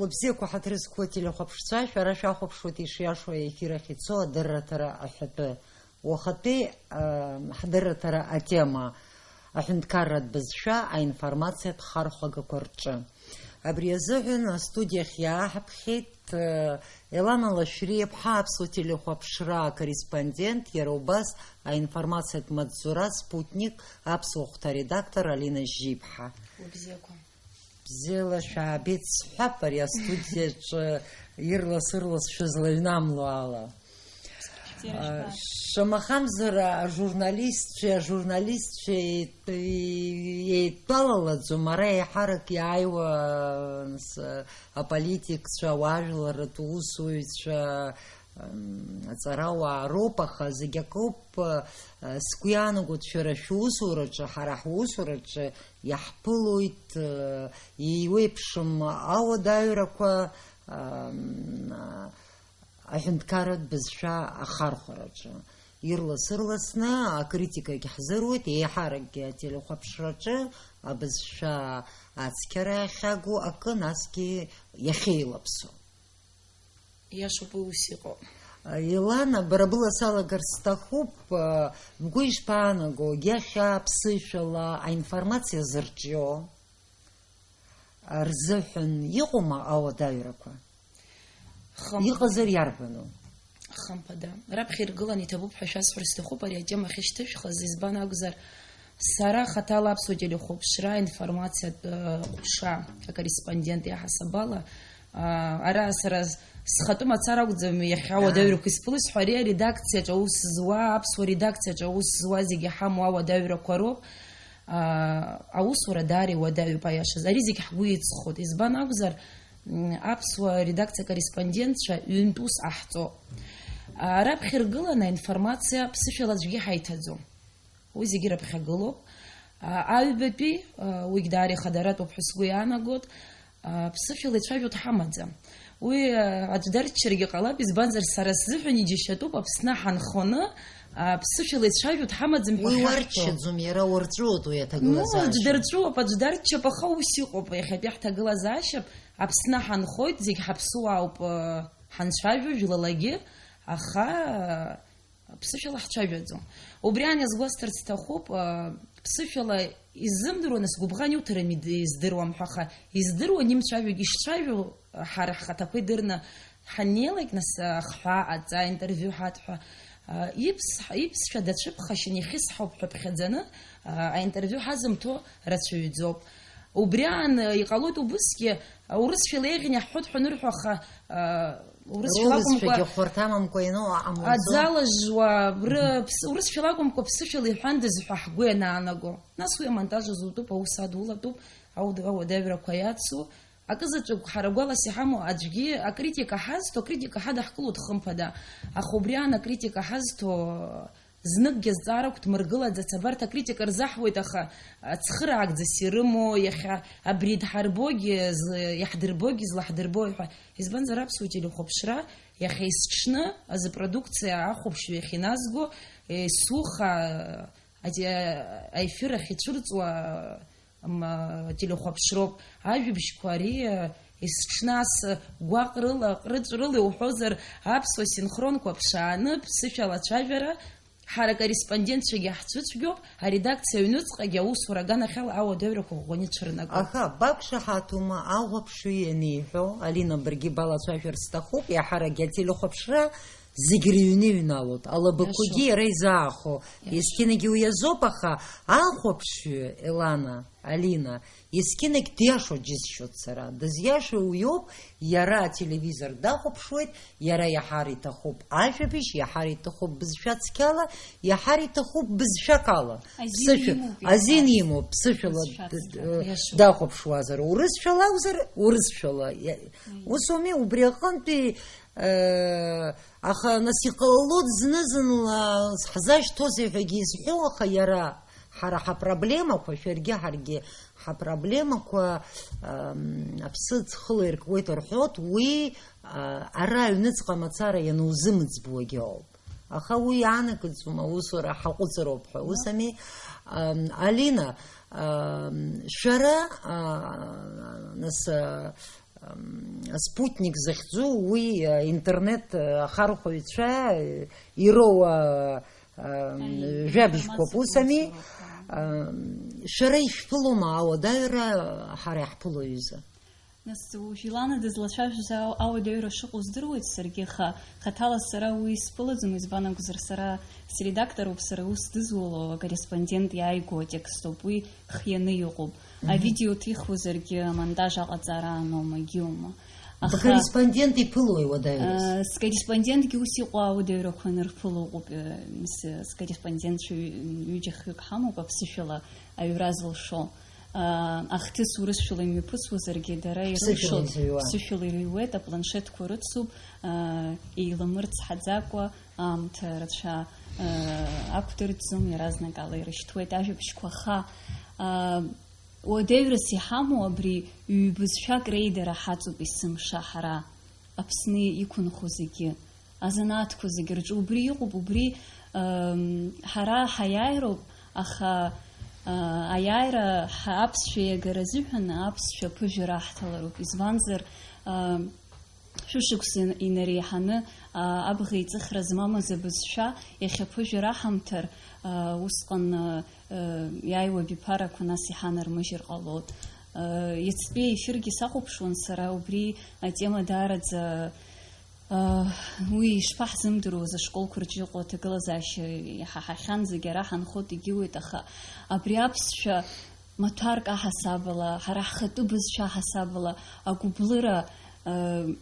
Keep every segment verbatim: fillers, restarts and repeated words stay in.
Уабзиақәа, ҳаҭыр зқәу ателехәаԥшцәа, шәара шәахәаԥшуеит ишиашоу аефир ахь ицо адырраҭара аҳәатәы. Уахатәи, ыы, ҳдырраҭара атема аҳәынҭқарратә бызшәа аинформациатә хархәагақәа рҿы. Абри азыҳәан астудиахь иааҳаԥхьеит, ыы, Елана Лашәриаԥҳа, аԥсуа телехәаԥшра акорреспондент, иара убас аинформациатә маҵзура Спутник аԥсуа хәҭа редактор Алина Жьиԥҳа. Уабзиақәа. Бзиала шәаабеит сҳәап, ари астудиаҿы ирлас-ырлас шәызлаҩнамло ала. Бзиара жәбап. Шамахамзар, ажурналистцәеи, ажурналистцәеи еит-, еидтәалалаӡом, ара еиҳарак иааиуа, с-, аполитикцәа, ауаажәларратә усуҩцәа, м, аҵарауаа роуп, аха зегь акоуп, э, сгәы иаанагоит, шәара шәусураҿы, ҳара ҳусураҿы иаҳԥылоит, э, еиуеиԥшым ауадаҩрақәа, м, аҳәынҭқарратә бызшәа ахархәараҿы. Ирлас-ырласны акритикагь ҳзыруеит, еиҳаракгьы ателехәаԥшраҿы абызшәа ацқьара иахьагу акы, насгьы иахьеилаԥсо. Иашоуп, уи ус иҟоуп. Елана, бара была салагар сҭахуп, бгәы ишԥаанаго, иахьа ԥсышәала аинформациа зырҿио рзыҳәан иҟоума ауадаҩрақәа? Хымԥада. Иҟазар иарбану? Хымԥада. Раԥхьа иргыланы иҭабуп ҳәа шәасҳәар сҭахуп ари атема ахьышьҭышәхыз, избан акәзар, сара хаҭала аԥсуа телехәаԥшра аинформациатә, э, ҟәша акорреспондент иаҳасабала, а, ара сара с-, схатәы мацара акәӡам иахьа, аа, ауадаҩрақәа исԥылоит, сҳәа, ари аредакциаҿы аус зуа, аԥсуа редакциаҿы аус зуа зегьы иҳамоу ауадаҩрақәа роуп. А, аусура даара иуадаҩуп, аиашаз. Ари зегь ҳгәы иҵхоит. Избан акәзар, м, аԥсуа редакциа акорреспондентцәа ҩынтә ус ҟаҳҵо. А, раԥхьа иргыланы аинформациа ԥсышәала аӡәгьы ҳаиҭаӡом. Уи зегьы раԥхьагылоуп. А, аҩбатәи, а, уигь даара ихадаратәуп ҳәа сгәы иаанагоит. А, ԥсышәала ицәажәо дҳамаӡам. Уи, а, аӡә дарччаргьы ҟалап, избанзар, сара сзыҳәан иџьашьатәуп Аԥсны ҳанхоны, а, ԥсышәала ицәажәо дҳамаӡам ҳәа уи ҳахьҳәо. Уарччаӡом, иара уарҵәуоит уи аҭагылазаашьа. Ну, аӡә дарҵәуап, аӡә дарччап, аха ус иҟоуп, иахьатәи ҳҭагылазаашьа, Аԥсны ҳанхоит, зегь ҳаԥсуаауп, а, ҳанцәажәо, жәлалагьы, аха, а, Ԥсышәала ҳцәажәаӡом. Убри аан иазгәасҭарц сҭахуп, а, ԥсышәала иззымдыруа, нас, гәыбӷан иуҭарым ид-, издыруам ҳәа, аха издыруан имцәажәогь ишцәажәо, а, ҳара ҳхаҭақәа идырны ҳаннеилак, нас, а, ахҳәаа ҟаҵа, интервиу ҳаҭ ҳәа, а, иԥс-, иԥсшәа дацәыԥхашьан, ихьысҳауп ҳәа ԥхьаӡаны, а, аинтервиу ҳазымҭо рацәаҩӡоуп. Убри аан, а, иҟалоит убысгьы, а, урысшәала еиӷьны иаҳҳәоит ҳәа анырҳәо, аха, а, Урысшәала акәымкәа, рурысшәагьы хәарҭамамкәа иану аҟамлаӡо. Аӡы алажжуа, ры-, ԥс-, урысшәала акәымкәа, ԥсышәала иҳәандаз ҳәа ҳгәы ианаанаго. Нас уи амонтаж азутәуп, аус адулатәуп, ауд-, ауадаҩрақәа иацу. Акызаҵәык ҳара гәалас иҳамоу аӡәгьы акритика ҳазҭо, акритика ҳадаҳкылоит хымԥада. Аха убри аан акритика ҳазҭо, зныкгьы азҵаара агәҭмыргылаӡац, абарҭ акритика рзаҳуеит, аха, а, цхыраагӡас ирымоу, иахьа абри идҳарбогьы, злы-, иаҳдырбогьы, излаҳдырбои ҳәа. Избанзар, аԥсуа телехәаԥшра иахьа есҽны азы продукциа ахәаԥшҩы иахьыназго, есуха, а, аефир ахь ицәырҵуа, м, телехәаԥшроуп. Ажәабжьқәа ари, а, есҽны ас гәаҟрыла, ҟрыҵәрыла иуҳәозар, аԥсуа синхронқәа ԥшааны, ԥсышәала ацәажәара, ҳара акорреспондентцәагьы ҳцәыцәгьоуп, аредакциа аҩныҵҟагьы аусура аганахьала ауадаҩрақәа ӷәӷәаны ицәырнагоит. Аха бақәшаҳаҭума ахәаԥшҩы ианиҳәо, Алина, баргьы балацәажәар сҭахуп, иаҳаракгьы ателехәаԥшра зегь рыҩны иҩналоит, алабақәагьы иашоуп, иара изаахо, иашоуп, есқьынагьы уи азоуп, аха ахәаԥшҩы, Елана, Алина, есқьынагь диашоу џьысшьоит сара. Дызиашоу уиоуп, иара ателевизор дахәаԥшуеит, иара иаҳар иҭахуп ажәабжь, иаҳар иҭахуп бызшәа цқьала, иаҳар иҭахуп бызшәак ала. Азин ԥсышәа-, имоуп, азин иаҳҳәап, имоуп, ԥсышәала бызшәа д-, д-, цқьала, иашоуп, дахәаԥшуазар, урысшәала акәзар, урысшәала. Иа-, аиеи, ус ауми, убри аҟынтәи, э, аха нас иҟалалоит зны-зынла ҳзашьҭоузеи ҳәагьы изҳәо, аха иара ҳара ҳапроблемақәа, шәаргьы ҳаргьы ҳапроблемақәа, ам, аԥсыӡ хыла иркуеит рҳәоит, уи, а, ара аҩныҵҟа мацара ианузымӡбуагьы ауп. Аха уи иаанагӡом аусура ҳаҟәыҵроуп ҳәа. Ус ами, ам, Алина, ам, шәара, а, нас, а, Спутник захьӡу, уи, э, интернет, э, ахархәаҩцәа, э, ироуа, э, Аи, жәабжьқәоуп, информациатә усами? Усуроуп, аи. Э, шәара ишәԥылома ауадаҩра ҳара иаҳԥыло аҩыза? Нас уажә Илана дызлацәажәоз ау-, ауадаҩра шыҟоу здыруеит саргьы, аха хаҭала сара уи исԥылаӡом, избан акәзар, сара средакторуп, сара аус дызуло акорреспондент иааигәоу атекстоуп, уи хианы иҟоуп. Мгм. Авидео ҭихуазаргьы амонтаж аҟаҵара аноума, егьиума. Аха, бкорреспондент иԥылои уадаҩрас? Э, скорреспондентгьы ус иҟоу ауадаҩрақәа анырԥыло ыҟоуп, э, с-, скорреспондентцәа ҩ-, ҩыџьа-хҩык ҳамоуп аԥсышәала аҩра зылшо. Э, ахҭыс урысшәала имҩаԥысуазаргьы, дара ирылшоит, ԥсышәала изыҩуа. Ԥсышәала ирыҩуеит, апланшетқәа рыцуп, э, еиламырцҳаӡакәа, аамҭа рацәа, э, ақәдырӡӡом, иаразнак ала ирышьҭуеит ажәабжьқәа, аха, э, уадаҩрас иҳамоу абри ҩбызшәак реидара ҳаҵоуп есымша ҳара, Аԥсны иқәынхо зегьы, азанааҭқәа зегьы рҿы убри иҟоуп, убри, ем, ҳара ҳаиааироуп, аха, а, аиааира ҳа-, аԥсшәа иагара азыҳәан аԥсшәа аԥыжәара аҳҭалароуп, избанзар, ем, шәышықәса ин-, инареиҳаны, а, абӷа еиҵыхра змамыз абызшәа иахьаԥыжәара аҳамҭар, а, усҟан, а, а, иааиуа абиԥарақәа нас иҳанармыжьыр ҟалоит. А, иацтәи аефиргьы сахәаԥшуан сара, убри атема даараӡа, а, уи ишԥаҳзымдыруаз, ашколқәа рҿы иҟоу аҭагылазаашьа иҳаҳахьан, зегь ара ҳанхоит, егьиуеит, аха абри аԥсшәа маҭәарк аҳасабала, ҳара ҳхатәы бызшәа аҳасабала, агәыблыра, э,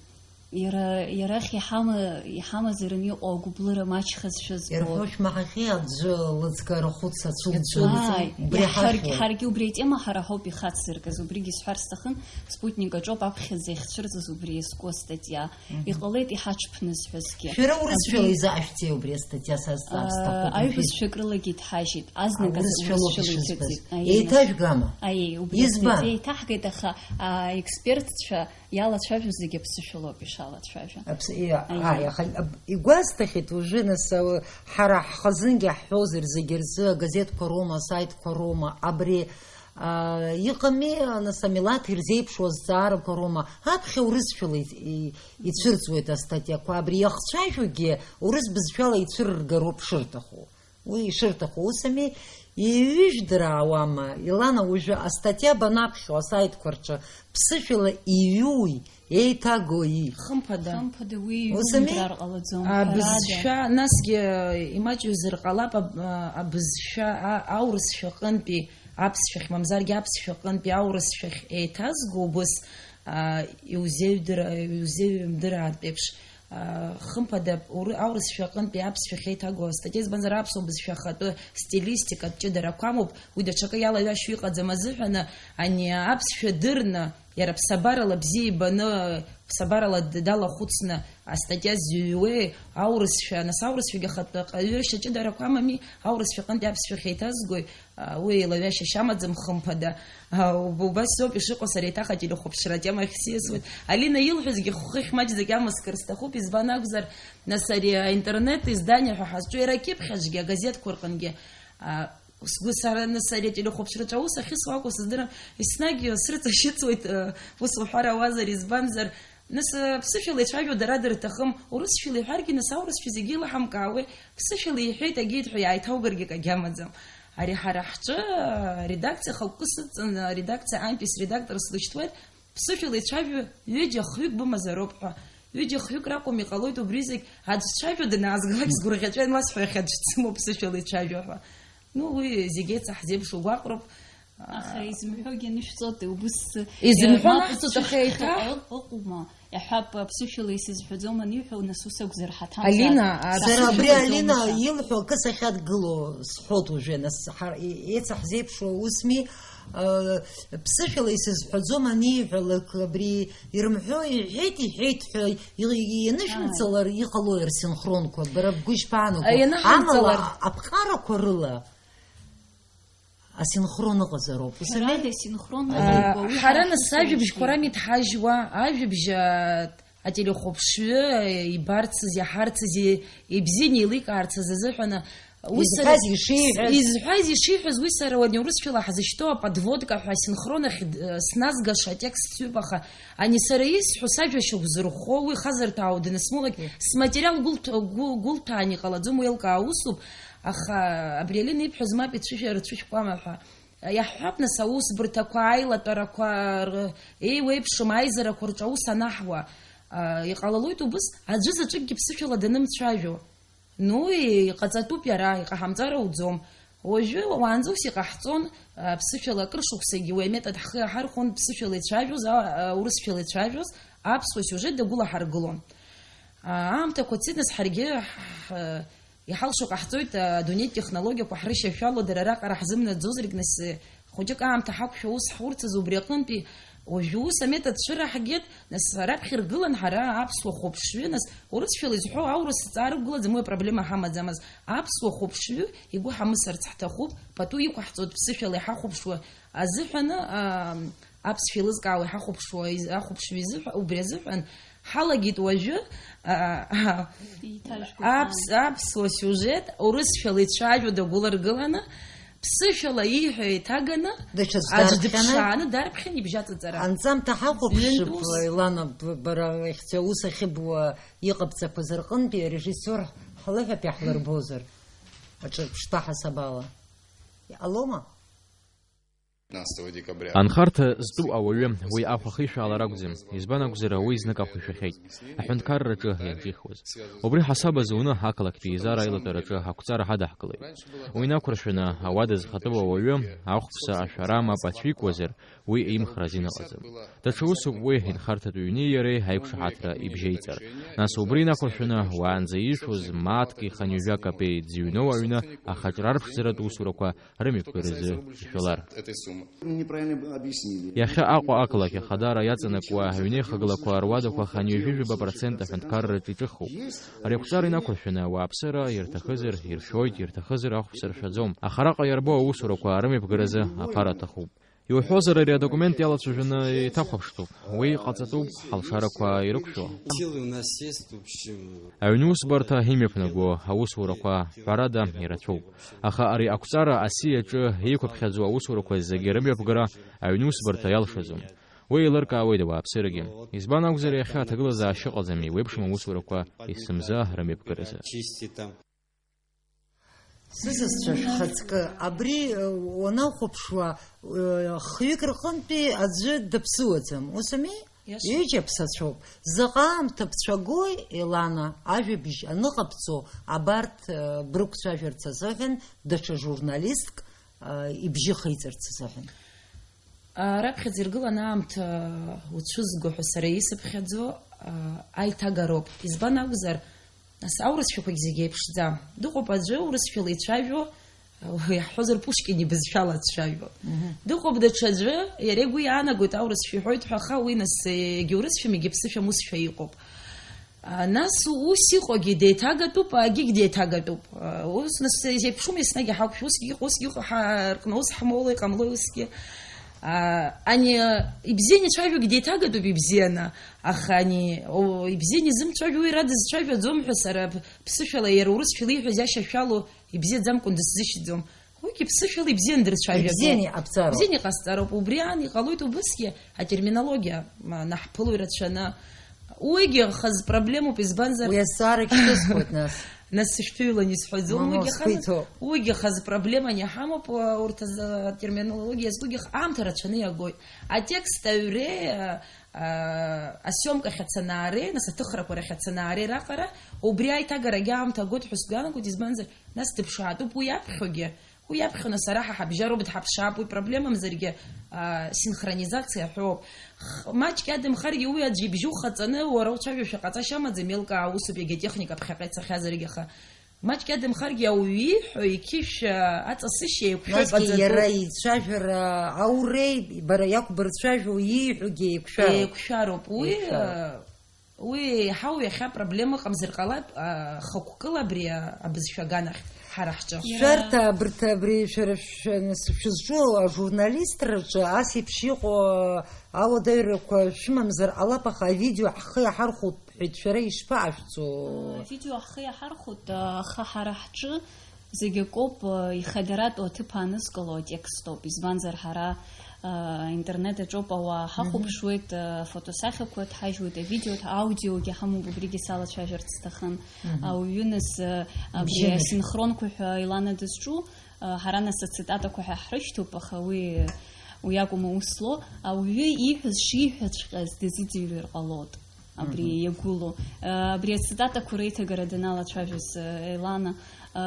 иара, иарахь иҳама-, иҳамазараны иҟоу агәыблыра маҷхазшәа збоит. Ирҳәо шәмаҳахьеи, аӡәы лыҵга рахәыц ацәылӡуеит. Ааи, убри иаҳ-, ҳаргь-, ҳархьуеит. Ҳаргьы убри атема ҳара ҳауп ихацзыркыз, убригьы исҳәар сҭахын, Спутник аҿоуп аԥхьаӡа иахьцәырҵыз убри иазку астатиа. Мгм. Иҟалеит иҳаҽԥнызҳәазгьы. Шәара урысшәала абри изаашәҵеи убри астатиа сазҵаар сҭахуп, аа, аҩбызшәак рылагьы иҭҳажьит, азныказ урысшәала урысшәала ишызбаз. Иҭыҵит. Аиеи, нас. Еиҭажәгама? Аиеи, убри Избан? Астатиа еиҭаҳгеит, аха, аа, аекспертцәа иалацәажәо зегьы аԥсышәалоуп ишалацәажәо. Аԥс-, иа-, аиеи. Ааи, аха, аб-, игәасҭахьеит уажәы, нас, а, ҳара ҳхазынгьы ҳҳәозар, зегьы рзы агазеҭқәа роума, асаитқәа роума, абри, а, иҟами, нас, амилаҭ ирзеиԥшу азҵаарақәа роума, аԥхьа урысшәала и-, и-, ицәырҵуеит астатиақәа, абри иахцәажәогьы урыс бызшәала ицәырыргароуп шырҭаху. Уи ишырҭаху усами, иҩыжәдыраауама, Илана, уажәы астатиа банаԥхьо асаитқәа рҿы, ԥсышәала иҩуи, еиҭагои? Хымԥада. Хымԥада уи усами? Иҩундра ҟалаӡом, ҳәарада. Абызшәа, насгьы, имаҷҩызар ҟалап, аб-, а, абызшәа, а-, аурысшәа аҟынтәи аԥсшәахь, мамзаргьы аԥсшәа аҟынтәи аурысшәахь еиҭазго убыс, а, иузеиҩдыра-, иузеиҩымдыраартә еиԥш, аа, хымԥада, уры-, аурысшәа аҟынтәи аԥсшәа ахьеиҭаго астатиа, избанзар, аԥсуа бызшәа ахатәы стилистикатә ҷыдарақәа амоуп, уи даҽакы иалаҩашьо иҟаӡам азыҳәаны, ани аԥсшәа дырны, иара ԥсабарала бзиа ибаны, ԥсабарала д-, далахәыцны астатиа зыҩуеи, аурысшәа, нас аурысшәагьы ахатәы ҟаҩышьа ҷыдарақәа амами, аурысшәа аҟынтәи аԥсшәа ахьеиҭазгои? А, уи еилаҩашьа шамаӡам, хымԥада. А, уб-, убас иоуп ишыҟоу, сара еиҭах ателехәаԥшра атема ахь сиасуеит. Алина илҳәозгьы хәхыхь маҷӡак иамыскыр сҭахуп, избан акәзар, нас ари аинтернет издание ҳәа ҳазҿу иара акьыԥхь аҿгьы, агазеҭқәа рҟынгьы, а, сгәы сара, нас ари ателехәаԥшраҿы аус ахьысуа акәу сыздырам, еснагь срыҵашьыцуеит, э, ус уҳәар ауазар, избанзар, Нас, э, ԥсышәала ицәажәо дара дырҭахым, урысшәала иҳәаргьы, нас аурысшәа зегьы илаҳамкаауеи, ԥсышәала иҳәеит, агеит ҳәа иааиҭаугаргьы акагьы амаӡам. Ари ҳара ҳҿы, э, редакциа хықәкы сыдҵан, э, аредакциа аамҭеи средактор слышьҭуеит, ԥсышәала ицәажәо ҩыџьа хҩык бымазароуп ҳәа. Ҩыџьа хҩык ракәым, иҟалоит убри зегь, аӡә дцәажәо данаазгалак сгәырӷьаҵәа ианласҳәа, иахьа аӡә дсымоуп ԥсышәала ицәажәо ҳәа. Ну, уи зегь еицаҳзеиԥшу гәаҟроуп. Аха изымҳәогьы анышәҵода, убыс, изымҳәо э, мап наҳҵоит, аха еиҭах ыҟ-, ыҟоума? Иаҳҳәап, аԥсышәала исызҳәаӡом аниҳәо, нас ус акәзар ҳаҭамзаап. Алина, а, сара абри Алина илҳәо акы сахьадгыло сҳәоит уажәы, нас ҳар-, е-, еицаҳзеиԥшу усми, э, ԥсышәала исызҳәаӡом аниҳәалак, абри ирымҳәо иҳәеит, иҳәеит ҳәа и-, и-, ианышәымҵалар, ааи, иҟалои арсинхронқәа, бара бгәы ишԥаанаго? Ианаҳамҵалар. Амала аԥҟарақәа рыла асинхрон ыҟазароуп. Ус ами? Ҳәарада, асинхрон, аа, ыҟоуп, уи ҳара ҳара нас ҳусураҿы ажәабжьқәа рами иҟоуп. Дҳажьуа, ажәабжь, аа, ателехәаԥшҩы, э, ибарцыз, иаҳарцыз, и-, ибзианы еиликаарц азы азыҳәаны, Уи сара изҳәаз ишиҳәаз. Изҳәаз ишиҳәаз, уи сара уи урысшәала ҳзышьҭоу аподводка ҳәа асинхрон ахь д-, сназгаша атекст сҩуп, аха ани сара исҳәо сажәа шьақәзырхо, уи хазырҭәаау данысмоулак, сматериал гәылҭ-, гәы-, гәылҭәаан иҟалаӡом, уи еилкаа усуп, аха абри Алина ибҳәаз мап ицәышәа-, рцәышәкуама ҳәа. Иаҳҳәап, нас, аусбарҭақәа, аилатәарақәа р-, еиуеиԥшым аизарақәа рҿы аус анаҳуа, а, иҟалалоит убыс, аӡәы заҵәыкгьы ԥсышәала данымцәажәо. Ну, иҟаҵатәуп иара, иҟаҳамҵар ауӡом. Уажәы, уаанӡа ус иҟаҳҵон, а, ԥсышәала акыр шықәсагьы уи аметод ҳхы иаҳархәон, ԥсышәала ицәажәоз, а, а, урысшәала ицәажәоз, аԥсуа сиужет дагәылаҳаргылон. А, аамҭақәа цеит, нас ҳаргьы ҳ-, ҳ-, иҳалшо ҟаҳҵоит, а, адунеитә технологиақәа ҳрышьашәало, дара раҟара ҳзымнаӡозаргь, нас, э, хәыҷык аамҭа ҳақәшәо ус ҳурцаз убри аҟынтәи, уажәы ус аметод цәыраҳгеит, нас раԥхьа иргылан ҳара аԥсуа хәаԥшҩы, нас урысшәала изҳәо аурыс ҵаа рықәгылаӡам, уи апроблема ҳамаӡамыз. Аԥсуа хәаԥшҩы игәы ҳамысырц ҳҭахуп, пату иқәаҳҵоит ԥсышәала иҳахәаԥшуа азыҳәаны, а, аԥсшәа еилызкаауа иҳахәаԥшуа из-, ахәаԥшҩы изыҳәа-, убри азыҳәан, ҳалагеит уажәы, а, а, Еиҭажәго аԥс-, аԥсуа сиужет урысшәала ицәажәо дагәыларгыланы, ԥсышәала ииҳәо еиҭаганы, Даҽаӡә аӡә дарԥхьаны. Дыԥшааны дарԥхьан ибжьаҵаҵара. Анҵамҭа ҳахәаԥшып, Ҩынтә ус. Елана, б-, бара ихьӡ-, аус ахьыбуа иҟабҵақәаз рҟынтәи арежиссиор ҳлыҳәатәи ҳлырбозар, аҿырԥштәы ҳасабала. Иҟалома? Анхарҭа зтәу ауаҩы уи ахә ахишәаалар акәӡам, избан акәзар, уи знык ахә ишәахьеит, аҳәынҭқарраҿы ианҿихуаз. Убри ҳасаб азуны ақалақьтәи еизара аилатәараҿы ақәҵара ҳадаҳкылеит. Уи инақәыршәаны ауада зхатәу ауаҩы ахәԥса ашәара мап ацәикуазар, уи имхра азин ыҟаӡам. Даҽа усуп уи, инхарҭатә ҩни иареи аиқәшаҳаҭра ибжьеиҵар. Нас убри инақәыршәаны уаанӡа иишәоз мааҭк иханҩажәа капеи дзыҩноу аҩны ахаҿра арԥшӡаратә усурақәа рымҩаԥгаразы ишәалар. Иахьа Аҟәа ақалақь Ахадара иаҵанакуа аҩнеихагылақәа руадақәа ханҩажәижәаба процент аҳәынҭқарраҿы иҿыхуп. Ари ақәҵара инақәыршәаны ауааԥсыра ирҭахызар иршәоит, ирҭахызар ахәԥса ршәаӡом. Аха араҟа иарбоу аусурақәа рымҩаԥгаразы аԥара аҭахуп. Иуҳәозар, ари адокумент иалацәажәаны иҭахәаԥштәуп. Уи ҟаҵатәуп, ҳалшарақәа ирықәшәо. Силы у нас есть, в общем. Аҩнусбарҭа имҩаԥнаго аусурақәа, ҳәарада, ирацәоуп. Аха ари ақәҵара асиаҿы еиқәыԥхьаӡоу аусурақәа зегьы рымҩаԥгара аҩнусбарҭа иалшаӡом. Уи еилыркаауеит ауааԥсырагьы. Избан акәзар, иахьа аҭагылазаашьа ыҟаӡам еиуеиԥшым аусурақәа есымза рымҩаԥгаразы. Чисти там. Сысасцәа шәхаҵкы, абри, э, уанахәаԥшуа, э, хҩык рҟынтәи аӡәы даԥсыуаӡам, ус ами? Иашоуп. Ҩыџьа ԥсацәоуп. Заҟа аамҭа бцәагои, Елана, ажәабжь аныҟабҵо, абарҭ, э, брықәцәажәарц азыҳәан, даҽа журналистк, э, ибжьы хиҵарц азыҳәан? А, раԥхьаӡа иргылан аамҭа уцәызго ҳәа сара исыԥхьаӡо, а, аиҭагароуп. Избан акәзар, нас аурысшәақәагь зегьы еиԥшӡам. Дыҟоуп аӡәы урысшәала ицәажәо, уи иаҳҳәозар, Пушкин ибызшәала дцәажәо. Мгм. Дыҟоуп даҽа аӡәы, иара игәы иаанагоит аурысшәа иҳәоит ҳәа, аха уи нас егьаурысшәам, егьаԥсышәам усшәа иҟоуп. А, нас ус иҟоугьы деиҭагатәуп, агьигь деиҭагатәуп. А, ус, нас, изеиԥшума еснагь иҳақәшәо? Усгьы иҟоу, усгьы иҟоу, ҳа-, рҟны ус ҳмоулеи, иҟамлои усгьы? А, ани, ибзианы ицәажәогьы деиҭагатәуп ибзианы, аха ани, о, ибзианы изымцәажәо, уи иара дызцәажәаӡом ҳәа сара п-, ԥсышәала иара урысшәала ииҳәаз иашьашәалоу ибзиаӡамкәан дысзышьҭӡом. Уигьы ԥсышәала ибзианы дырцәажәаӡом. Ибзианы иҟасҵароуп. Ибзианы иҟасҵароуп. Убри аан иҟалоит убысгьы атерминологиа, ма, наҳԥыло ирацәаны. Уигьы хаз проблемоуп, избанзар Уи азҵаарагь шәысҳәоит, нас. Нас сышәҭыҩлан исҳәаӡом. Мамоу, Уигьы сгәы хаз, иҭоуп. Уигьы хаз проблеман иҳамоуп, уа, урҭ азы атерминологиа зтәугьы х-, аамҭа рацәаны иагоит. Атекст аҩреи, а, а, асиомкахь ацанаареи, нас аҭыхрақәа рахь ацанаареи раҟара, убри аиҭагарагьы аамҭа агоит ҳәа сгәы иаанагоит, избанзар, нас дыԥшаатәуп уи иаԥхьогьы. Уи иаԥхьо, нас, ара ҳа ҳабжьароуп, дҳаԥшаап, уи проблемамзаргьы, а, синхронизациа ҳәоуп. Х-, маҷк иадамхаргьы уи аӡә ибжьы ухаҵаны, уара уцәажәошәа ҟаҵашьа амаӡам, еилкаа усуп, иагьа атехника ԥхьаҟа ицахьазаргьы, аха маҷк иадамхаргьы ауаҩы ииҳәо, иқьышә, а, аҵасышьа еиқәшәо Насгьы иҟаҵатәуп. Иара ицәажәара ауреи, бара иақәбырцәажәо ииҳәогьы еиқәшәароуп. Еиқәшәароуп. Уи, Еиқәшәароуп. а, Уи еиҳау иахьа проблема ыҟамзар ҟалап, а, хықәкыла абри, а, абызшәа аганахь ҳара ҳҿы. Иара Шәарҭ абарҭ абри шәара шәы-, шәызҿу ажурналистраҿы ас еиԥш иҟоу ауадаҩрақәа шәымамзар ҟалап, аха авидео ҳхы иаҳархәоит ҳәа шәара ишԥаашәҵо? Авидео ҳхы иаҳархәоит, аха ҳара ҳҿы Зегь акоуп, ихадаратәу аҭыԥ аанызкыло атекстоуп, избанзар ҳара, э, интернет аҿоуп ауаа ҳахәаԥшуеит, э, афотосахьақәа ҭҳажьуеит, авидео, аудиогьы ҳамоуп, убригьы салацәажәарц сҭахын. Ауаҩы нас, э, абри Бжьынажә. Асинхронқәа ҳәа Елана дызҿу, э, ҳара нас ацитатақәа ҳәа ҳрышьҭоуп, аха уи, уи акәым аус злоу, ауаҩы ииҳәаз шиҳәаҵәҟьаз дазыӡырҩыр ҟалоит. Абри Мгм. Иагәылоу. Э, абри ацитатақәа реиҭагара даналацәажәоз, э, Елана, э,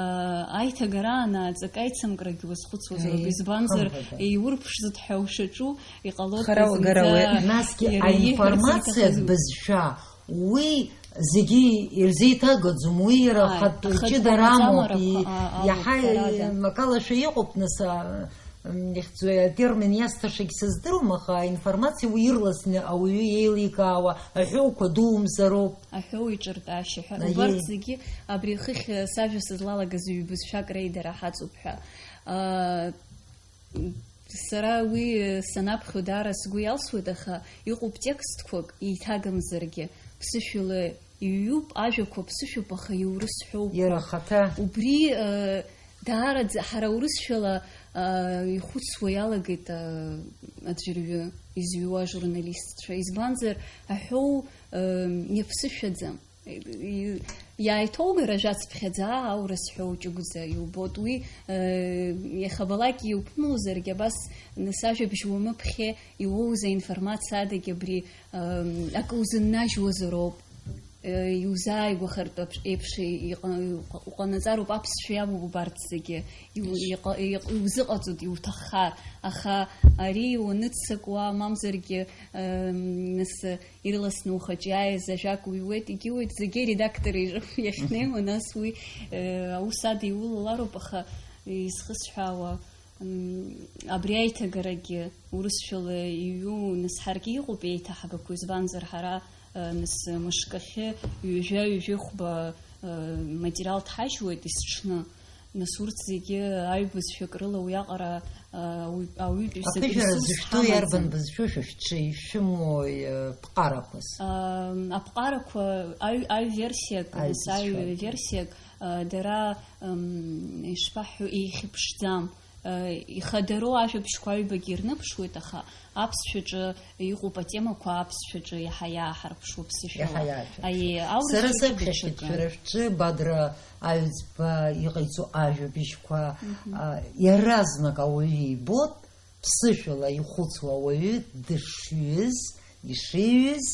аиҭагара анааҵак аицымкрагьы уазхәыцуазароуп, Аиеи, избанзар, хымԥада. Иурԥшӡоит ҳәа ушаҿу, иҟалоит Хара уагара зынӡа уи. Насгьы иара ииҳәарц аинформациа иҭахыз. Бызшәа, уи зегьы ирзеиҭагаӡом, уи иара Ааи, ахатә ахатә ҷыдара амоуп, маӡамарақәа, и-, а-, а-, иаҳа, ҳәарада. Макалашәа иҟоуп, нас, а, М, ихьӡу атермин иасҭашагь сыздыруам, аха аинформациа уи ирласны ауаҩы еиликаауа аҳәоуқәа дуумзароуп. Аҳәоу иҿыртәашьа ҳәа. Аиеи. Убарҭ зегьы абри хыхь сажәа сызлалагаз ҩбызшәак реидара ҳаҵоуп ҳәа. Аа, сара уи санаԥхьо даара сгәы иалсуеит, аха иҟоуп текстқәак, еиҭагамзаргьы, ԥсышәала иҩуп, ажәақәа ԥсышәоуп, аха иурыс ҳәоуп. Иара ахаҭа. Убри, э, даараӡа ҳара урысшәала, э, ихәыцуа иалагеит, э, аӡәырҩы изҩуа ажурналистцәа. Избанзар, аҳәоу, э, иаԥсышәаӡам. И-, иааиҭоугар ажәацыԥхьаӡа аурыс ҳәоу ҷыгәӡа иубоит. Уи, э, иахьабалак иуԥымлозаргьы, абас нас ажәабжь уамыԥхье иуоуз аинформациа адагьы абри, э, акы узыннажьуазароуп. Иузааигәахартә еиԥш иҟа-, уҟанаҵароуп, аԥсшәа иамоуп убарҭ зегьы, иу-, иҟа-, иҟ-, иузыҟаҵоит иуҭаххар, аха ари уаныццакуа, мамзаргьы, нас ирласны ухаҿы иааиз ажәак уҩуеит, егьиуеит, зегьы аредактор иҿы иахьнеиуа, нас уи, э, аус адиулалароуп, аха изхысҳәаауа, М, абри аиҭагарагьы урысшәала иҩу нас ҳаргьы иҟоуп еиҭаҳгақәоу, избанзар ҳара, э, нас мышкахьы ҩажәа-ҩажәихәба, э, материал ҭҳажьуеит есҽны. Нас урҭ зегьы аҩбызшәак рыла уиаҟара, э, ауаҩ-, ауаҩытәыҩсак Аԥыжәара ресурс зышәтәу ҳамаӡам. Иарбан бызшәоу шәышәҽы ишәымоу, э, ԥҟарақәаз? Ам, аԥҟарақәа аҩ-, аҩ-версиак, нас аҩ-версиак, э, дара, ам, ишԥаҳҳәо, еихьыԥшӡам. Ихадароу ажәабжьқәа аҩбагьы ирныԥшуеит, аха аԥсшәаҿы иҟоуп атемақәа, аԥсшәаҿы иаҳа иааҳарԥшуа ԥсышәала. Иаҳа иааҳарԥшуа. Аиеи, аурысшәаҿы даҽакы. Сара саԥхьашьеит шәара шәҿы, Бадра Аҩӡба иҟаиҵо ажәабжьқәа, Мгм. а, иаразнак ауаҩы ибот, ԥсышәала ихәыцуа ауаҩы дышҩыз, ишиҩыз,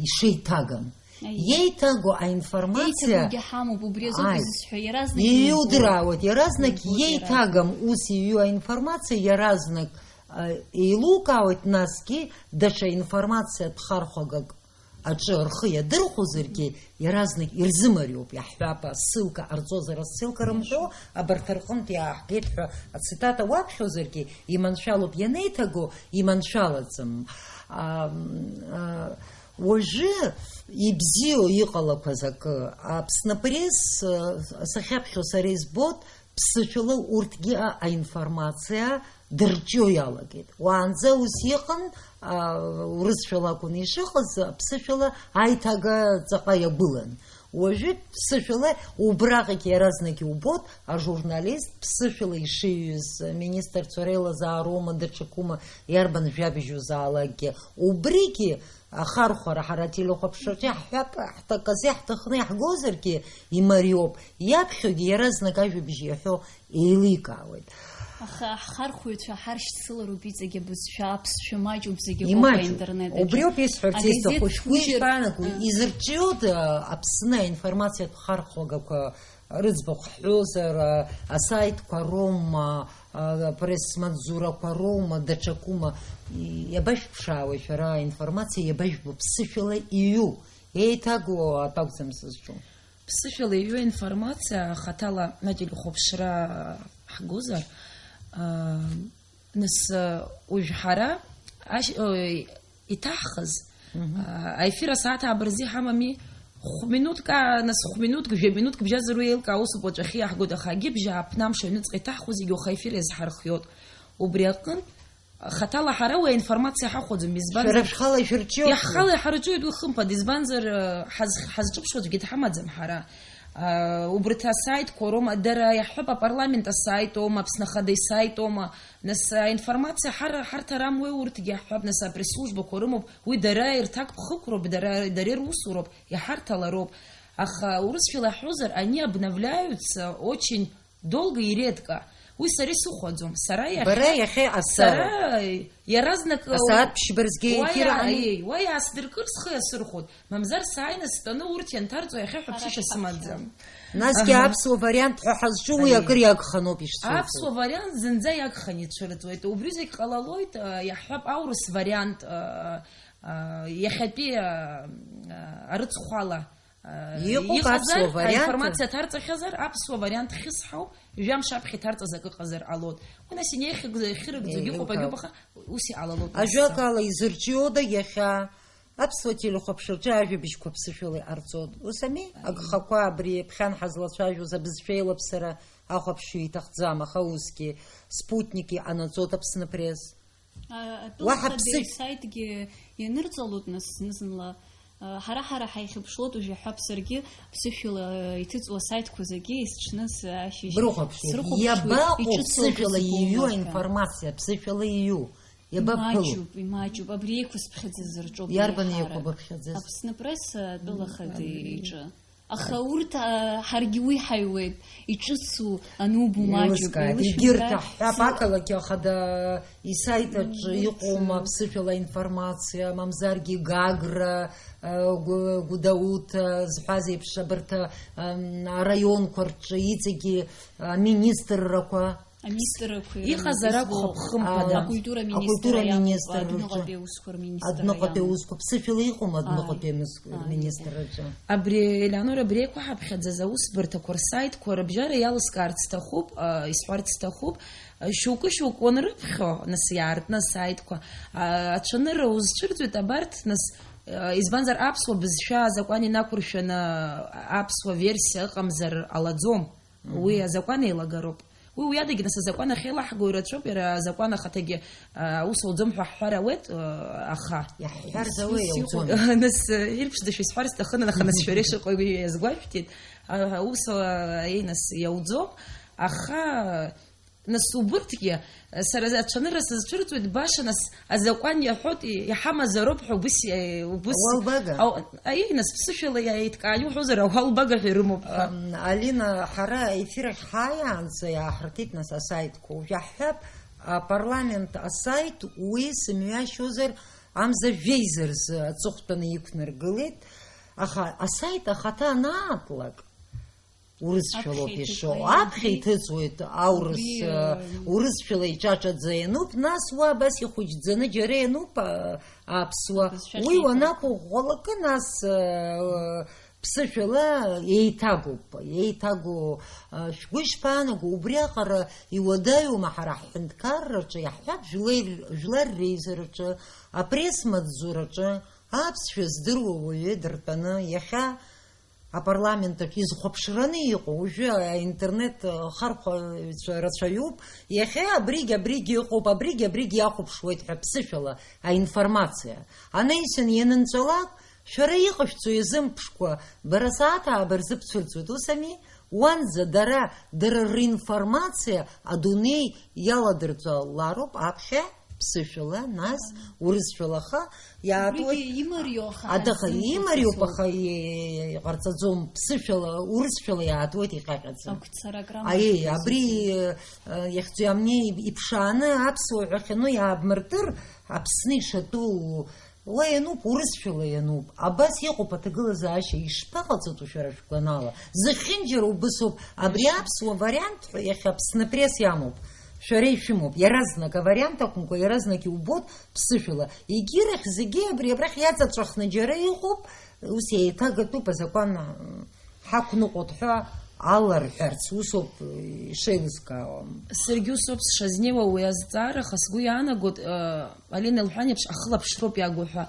ишеиҭагам. Аиеи. Иеиҭаго аинформациа Еиҭагогьы ҳамоуп, убри азоуп Ааи. Изысҳәо, иаразнак Иудраауеит, иаразнак Иубоит иаразнак. Иеиҭагам ус иҩу аинформациа, иаразнак, а, еилукаауеит, насгьы даҽа информациатә хархәагак аҿы рхы иадырхәозаргьы, иаразнак ирзымариоуп, иаҳҳәап, ассылка ҟарҵозар, ассылка рымҳәо, абарҭ рҟынтә иааҳгеит ҳәа ацитата уаԥхьозаргьы, иманшәалоуп ианеиҭаго, иманшәалаӡам. А, а, Уажәы ибзиоу иҟалақәаз акы, Аԥсны апресс, э, сахьаԥхьо сара избоит, ԥсышәала урҭгьы а-, аинформациа дырҿио иалагеит. Уаанӡа ус иҟан, а, урысшәала акәын ишыҟаз, аԥсышәала аиҭага ҵаҟа иагәылан. Уажәы ԥсышәала убраҟагь иаразнак иубот, ажурналист ԥсышәала ишиҩыз, министрцәа реилазаароума, даҽакума, иарбан жәабжь узаалакгьы. Убригьы Ахархәара ҳара ателехәаԥшраҿы иаҳҳәап, ҳҭаказ иаҳҭахны иаҳгозаргьы имариоуп, иаԥхьогьы иаразнак ажәабжь иаҳәо еиликаауеит. Аха ҳхархәаҩцәа ҳаршьцылароуп иҵегь абызшәа, аԥсшәа маҷуп зегьы ыҟоуп Имаҷуп. Аинтернет аҿы. Убриоуп исҳәарц Агазеҭ исҭаху, шәгәы ԥужәар, ишԥаанаго, ы. Изырҿиода Аԥсны аинформациатә хархәагақәа рыӡбахә ҳҳәозар, а, асаитқәа роума, а, апресс-маҵзурақәа роума, даҽакума, и-, иабашәԥшаауеи шәара аинформациа, иабажәбо ԥсышәала иҩу? Еиҭагоу атәы акәӡам сызҿу. Ԥсышәала иҩу аинформациа хаҭала ателехәаԥшра ҳгозар, а, Нас, уажә ҳара ашь-, ой, иҭаҳхыз, Мгм. а, аефир асааҭ ааба рзы иҳамами, хә-минуҭк, аа, нас хә-минуҭк, жәа-минуҭк бжьазар уи еилкаа усуп, уаҵәахьы иаҳгоит, аха агьыбжьы ааԥны амш аҩныҵҟа иҭаҳхуа зегьы уаха аефир иазҳархиоит. Убри аҟынтә, хаҭала ҳара уи аинформациа ҳахәаӡом, избанзар, Шәара шәхала ишәырҿиоит? Иаҳхала иҳарҿиоит уи хымԥада, избанзар, ҳаз-, ҳазҿыԥшуа аӡәгьы дҳамаӡам ҳара. А, убарҭ асаитқәа роума, дара иаҳҳәап, апарламент асаит оума, Аԥсны Ахада исаит оума, нас, аинформациа ҳар-, ҳарҭар амуеи урҭгьы, иаҳҳәап, нас, апресс-службақәа рымоуп, уи дара ирҭакԥхықәроуп, дара, дара ирусуроуп, иҳарҭалароуп. Аха урысшәала иаҳҳәозар, они обновляются очень долго и редко. Уи сара исыхәаӡом. Сара иахьа, Бара иахьа аса-, сара иаразнак, асааҭ ԥшьба рзгьы уа еқьыр иа-, аҳаны? Еи, уа иаасдыркыр схы иасырхәоит. Мамзар сааины стәаны урҭ ианҭарҵо иахьа ҳәа ԥсышьа сымаӡам. Насгьы Аҳа. Аԥсуа вариант ҳәа ҳазҿу уи Аиеи. Акыр иагханоуп ишсоуҳәо. Аԥсуа вариант зынӡа иагханы ицәырҵуеит. Убри зегь ҟалалоит, а, иаҳҳәап, аурыс вариант, а, а, иахьатәи, а, а, арыцхәала, а, Иҟоуп иҟазар, аԥсуа вариант. Аинформациа ҭарҵахьазар, аԥсуа вариант хьысҳауп, жәамш аԥхьа иҭарҵаз акы ыҟазар ҟалоит. Уи нас инеихьыгӡо, иахьырыгӡогьы Еи, ыҟоуп, еилкаауп. Агьубаха, ус иҟалалоит. Ажәакала, изырҿиода иахьа? Аԥсуа телехәаԥшраҿы ажәабжьқәа ԥсышәала иҟарҵоит. Ус ами? Аиеи. Агхақәа абри ԥхьан ҳазлацәажәоз абызшәа еилаԥсара ахәаԥшҩы иҭахӡам, аха усгьы Спутник иҟанаҵоит Аԥсны Пресс. А, Уаҳа атәылахада ԥсышә- исайтгьы ианырҵалоит, нас, зны-зынла, а, ҳара-ҳара ҳаихьыԥшлоит, уажә иаҳҳәап, саргьы ԥсышәала иҭыҵуа асайтқәа зегьы есҽны с-, ашьыжь Брыхәаԥшуеит. Срыхәаԥшуеит, Иабаҟоу иҿыцу ԥсышәала акы иҩу зыбулак, а. Аинформациа, ԥсышәала иҩу? Иабаԥыло? Имаҷуп, имаҷуп. Абри еиқәысԥхьаӡаз рҿоуп Иарбан еиҳарак. Еиқәыбыԥхьаӡаз? Аԥсны Пресс атәылахада Абри. Иҿы. Аха урҭ, а, ҳаргьы уи ҳаҩуеит, иҿыцу анубо маҷуп. Еилыскааит. Еилышәымкааит. Егьырҭ аҳҳәап, ақалақь ахада исайт аҿы Урҭ, иҟоума а, аԥсышәала аинформациа, мамзаргьы Гагра, а, Гу-, Гәдоуҭа зҳәаз еиԥш, абарҭ, а, м, араионқәа рҿы иҵегьы, а, аминистррақәа. Аминистррақәа ирымоуп, Иҟазар акәхап, избо. Хымԥада. Акультура Акультура министр министр иамоуп, рҿы. Адәныҟатәи аусқәа рминистр Адәныҟатәи иамоуп. Аусқәа, ԥсышәала иҟоума Адәныҟатәи Ааи. Аусқәа Ааи. Рминистр рҿы? Абри, Елеонора, абри еиқәаҳаԥхьаӡаз аусбарҭақәа рсаитқәа рыбжьара иалыскаарц сҭахуп, а, исҳәарц сҭахуп, а, шьоукы-шьоукы уанрыԥхьо, нас иаартны асаитқәа, а, аҽанырра узцәырҵуеит абарҭ, нас, а, избанзар аԥсуа бызшәа азакәан инақәыршәаны аԥсуа версиа ыҟамзар ҟалаӡом. Мгм. Уи азакәан еилагароуп. Уи уиадагьы, нас, азакәан ахьеилаҳго ирацәоуп, иара азакәан ахаҭагьы, а, аус ауӡом ҳәа ҳҳәар ауеит, а, аха. Иаҳҳәар Ус, зауеи ус иҟоуп. Иауӡом? Нас, э, ирԥшӡашәа исҳәар сҭахын, аха, нас, шәара ишыҟоу иазгәашәҭеит. А, аус, а, еи, нас, иауӡом, аха, нас, убырҭгьы, сара аҽанырра сызцәырҵуеит, баша, нас, азакәан иаҳәоит, иҳамазароуп ҳәа убыс, э, убыс Ауалбага? Ау-, аиеи, нас, ԥсышәала иааиҭкааны иуҳәозар, ауалбага ҳәа ирымоуп ҳәа. Ам, Алина, ҳара аефир ахь ҳааиаанӡа иааҳарҭеит, нас, асаитқәа. Уажә иаҳҳәап, апарламент асаит уи, сымҩашьозар, амза жәеиза рзы аҵыхәтәаны иқәнаргылеит, аха асаит ахаҭа анаатлак, урысшәалоуп Аԥхьа ишоу. Иҭыҵуеит. Аԥхьа иҭыҵуеит аурыс, Убри, э, э, урысшәала иҿаҿаӡа иануп, нас уа абас ихәыҷӡаны џьара иануп, а, аԥсуа. Абызшәа Уи ахьеиҭарку. Уанақәыӷәӷәалакы, нас, э, ԥсышәала еиҭагоуп. Еиҭагоу, э, шәгәы ишԥаанаго? Убриаҟара иуадаҩума ҳара ҳҳәынҭқарраҿы, иаҳҳәап, жәлеи-, жәлар реизараҿы, апресс-маҵзураҿы аԥсшәа здыруа уаҩы дыртәаны, иахьа апарламент аҿы изхәаԥшраны иҟоу, уажәы аинтернет, э, хархәаҩцәа рацәаҩуп, иахьа абригь, абригь ыҟоуп, абригь, абригь иахәаԥшуеит ҳәа ԥсышәала аинформациа. Анаҩсан ианынҵәалак, шәара иҟашәҵо иазымԥшкәа, бара сааҭ ааба рзы бцәырҵуеит, ус ами? Уанӡа дара, дара ринформациа адунеи иаладырҵалароуп аԥхьа ԥсышәала, нас урысшәала, аха иаатуеит. Убригьы имариоу аха Адаха азымго имариоуп, ҵасоуп. Аха и-, иҟарҵаӡом ԥсышәала, урысшәала иаатуеит иҟьаҟьаӡа. Агәцаракра Аиеи, маҷуп абри, азыӡырҩ. Э, иахьӡу иамнеи иԥшааны аԥсуа ҳәа ахьану иаабмыртыр, Аԥсны ишатәу Уа иануп, урысшәала иануп. Абас иҟоуп аҭагылазаашьа, ишԥаҟаҵатәу шәара шәгәанала? Зехьынџьара убысоуп. Абри аԥсуа вариант ҳәа иахьа Аԥсны Пресс иамоуп. Шәара ишәымоуп. Иаразнак авариант акәымкәа, иаразнак иубоит ԥсышәала. Егьирахь зегьы абри абрахь иаҵаҵәахны џьара иҟоуп. Ус еиҭагатәуп азакәан. Ҳақәныҟәоит ҳәа аларҳәарц усоуп ишеилыскаауа. Саргьы усоуп сшазнеиуа уи азҵаара, аха сгәы иаанагоит, э, Алина илҳәан еиԥш, ахылаԥшроуп иагу ҳәа.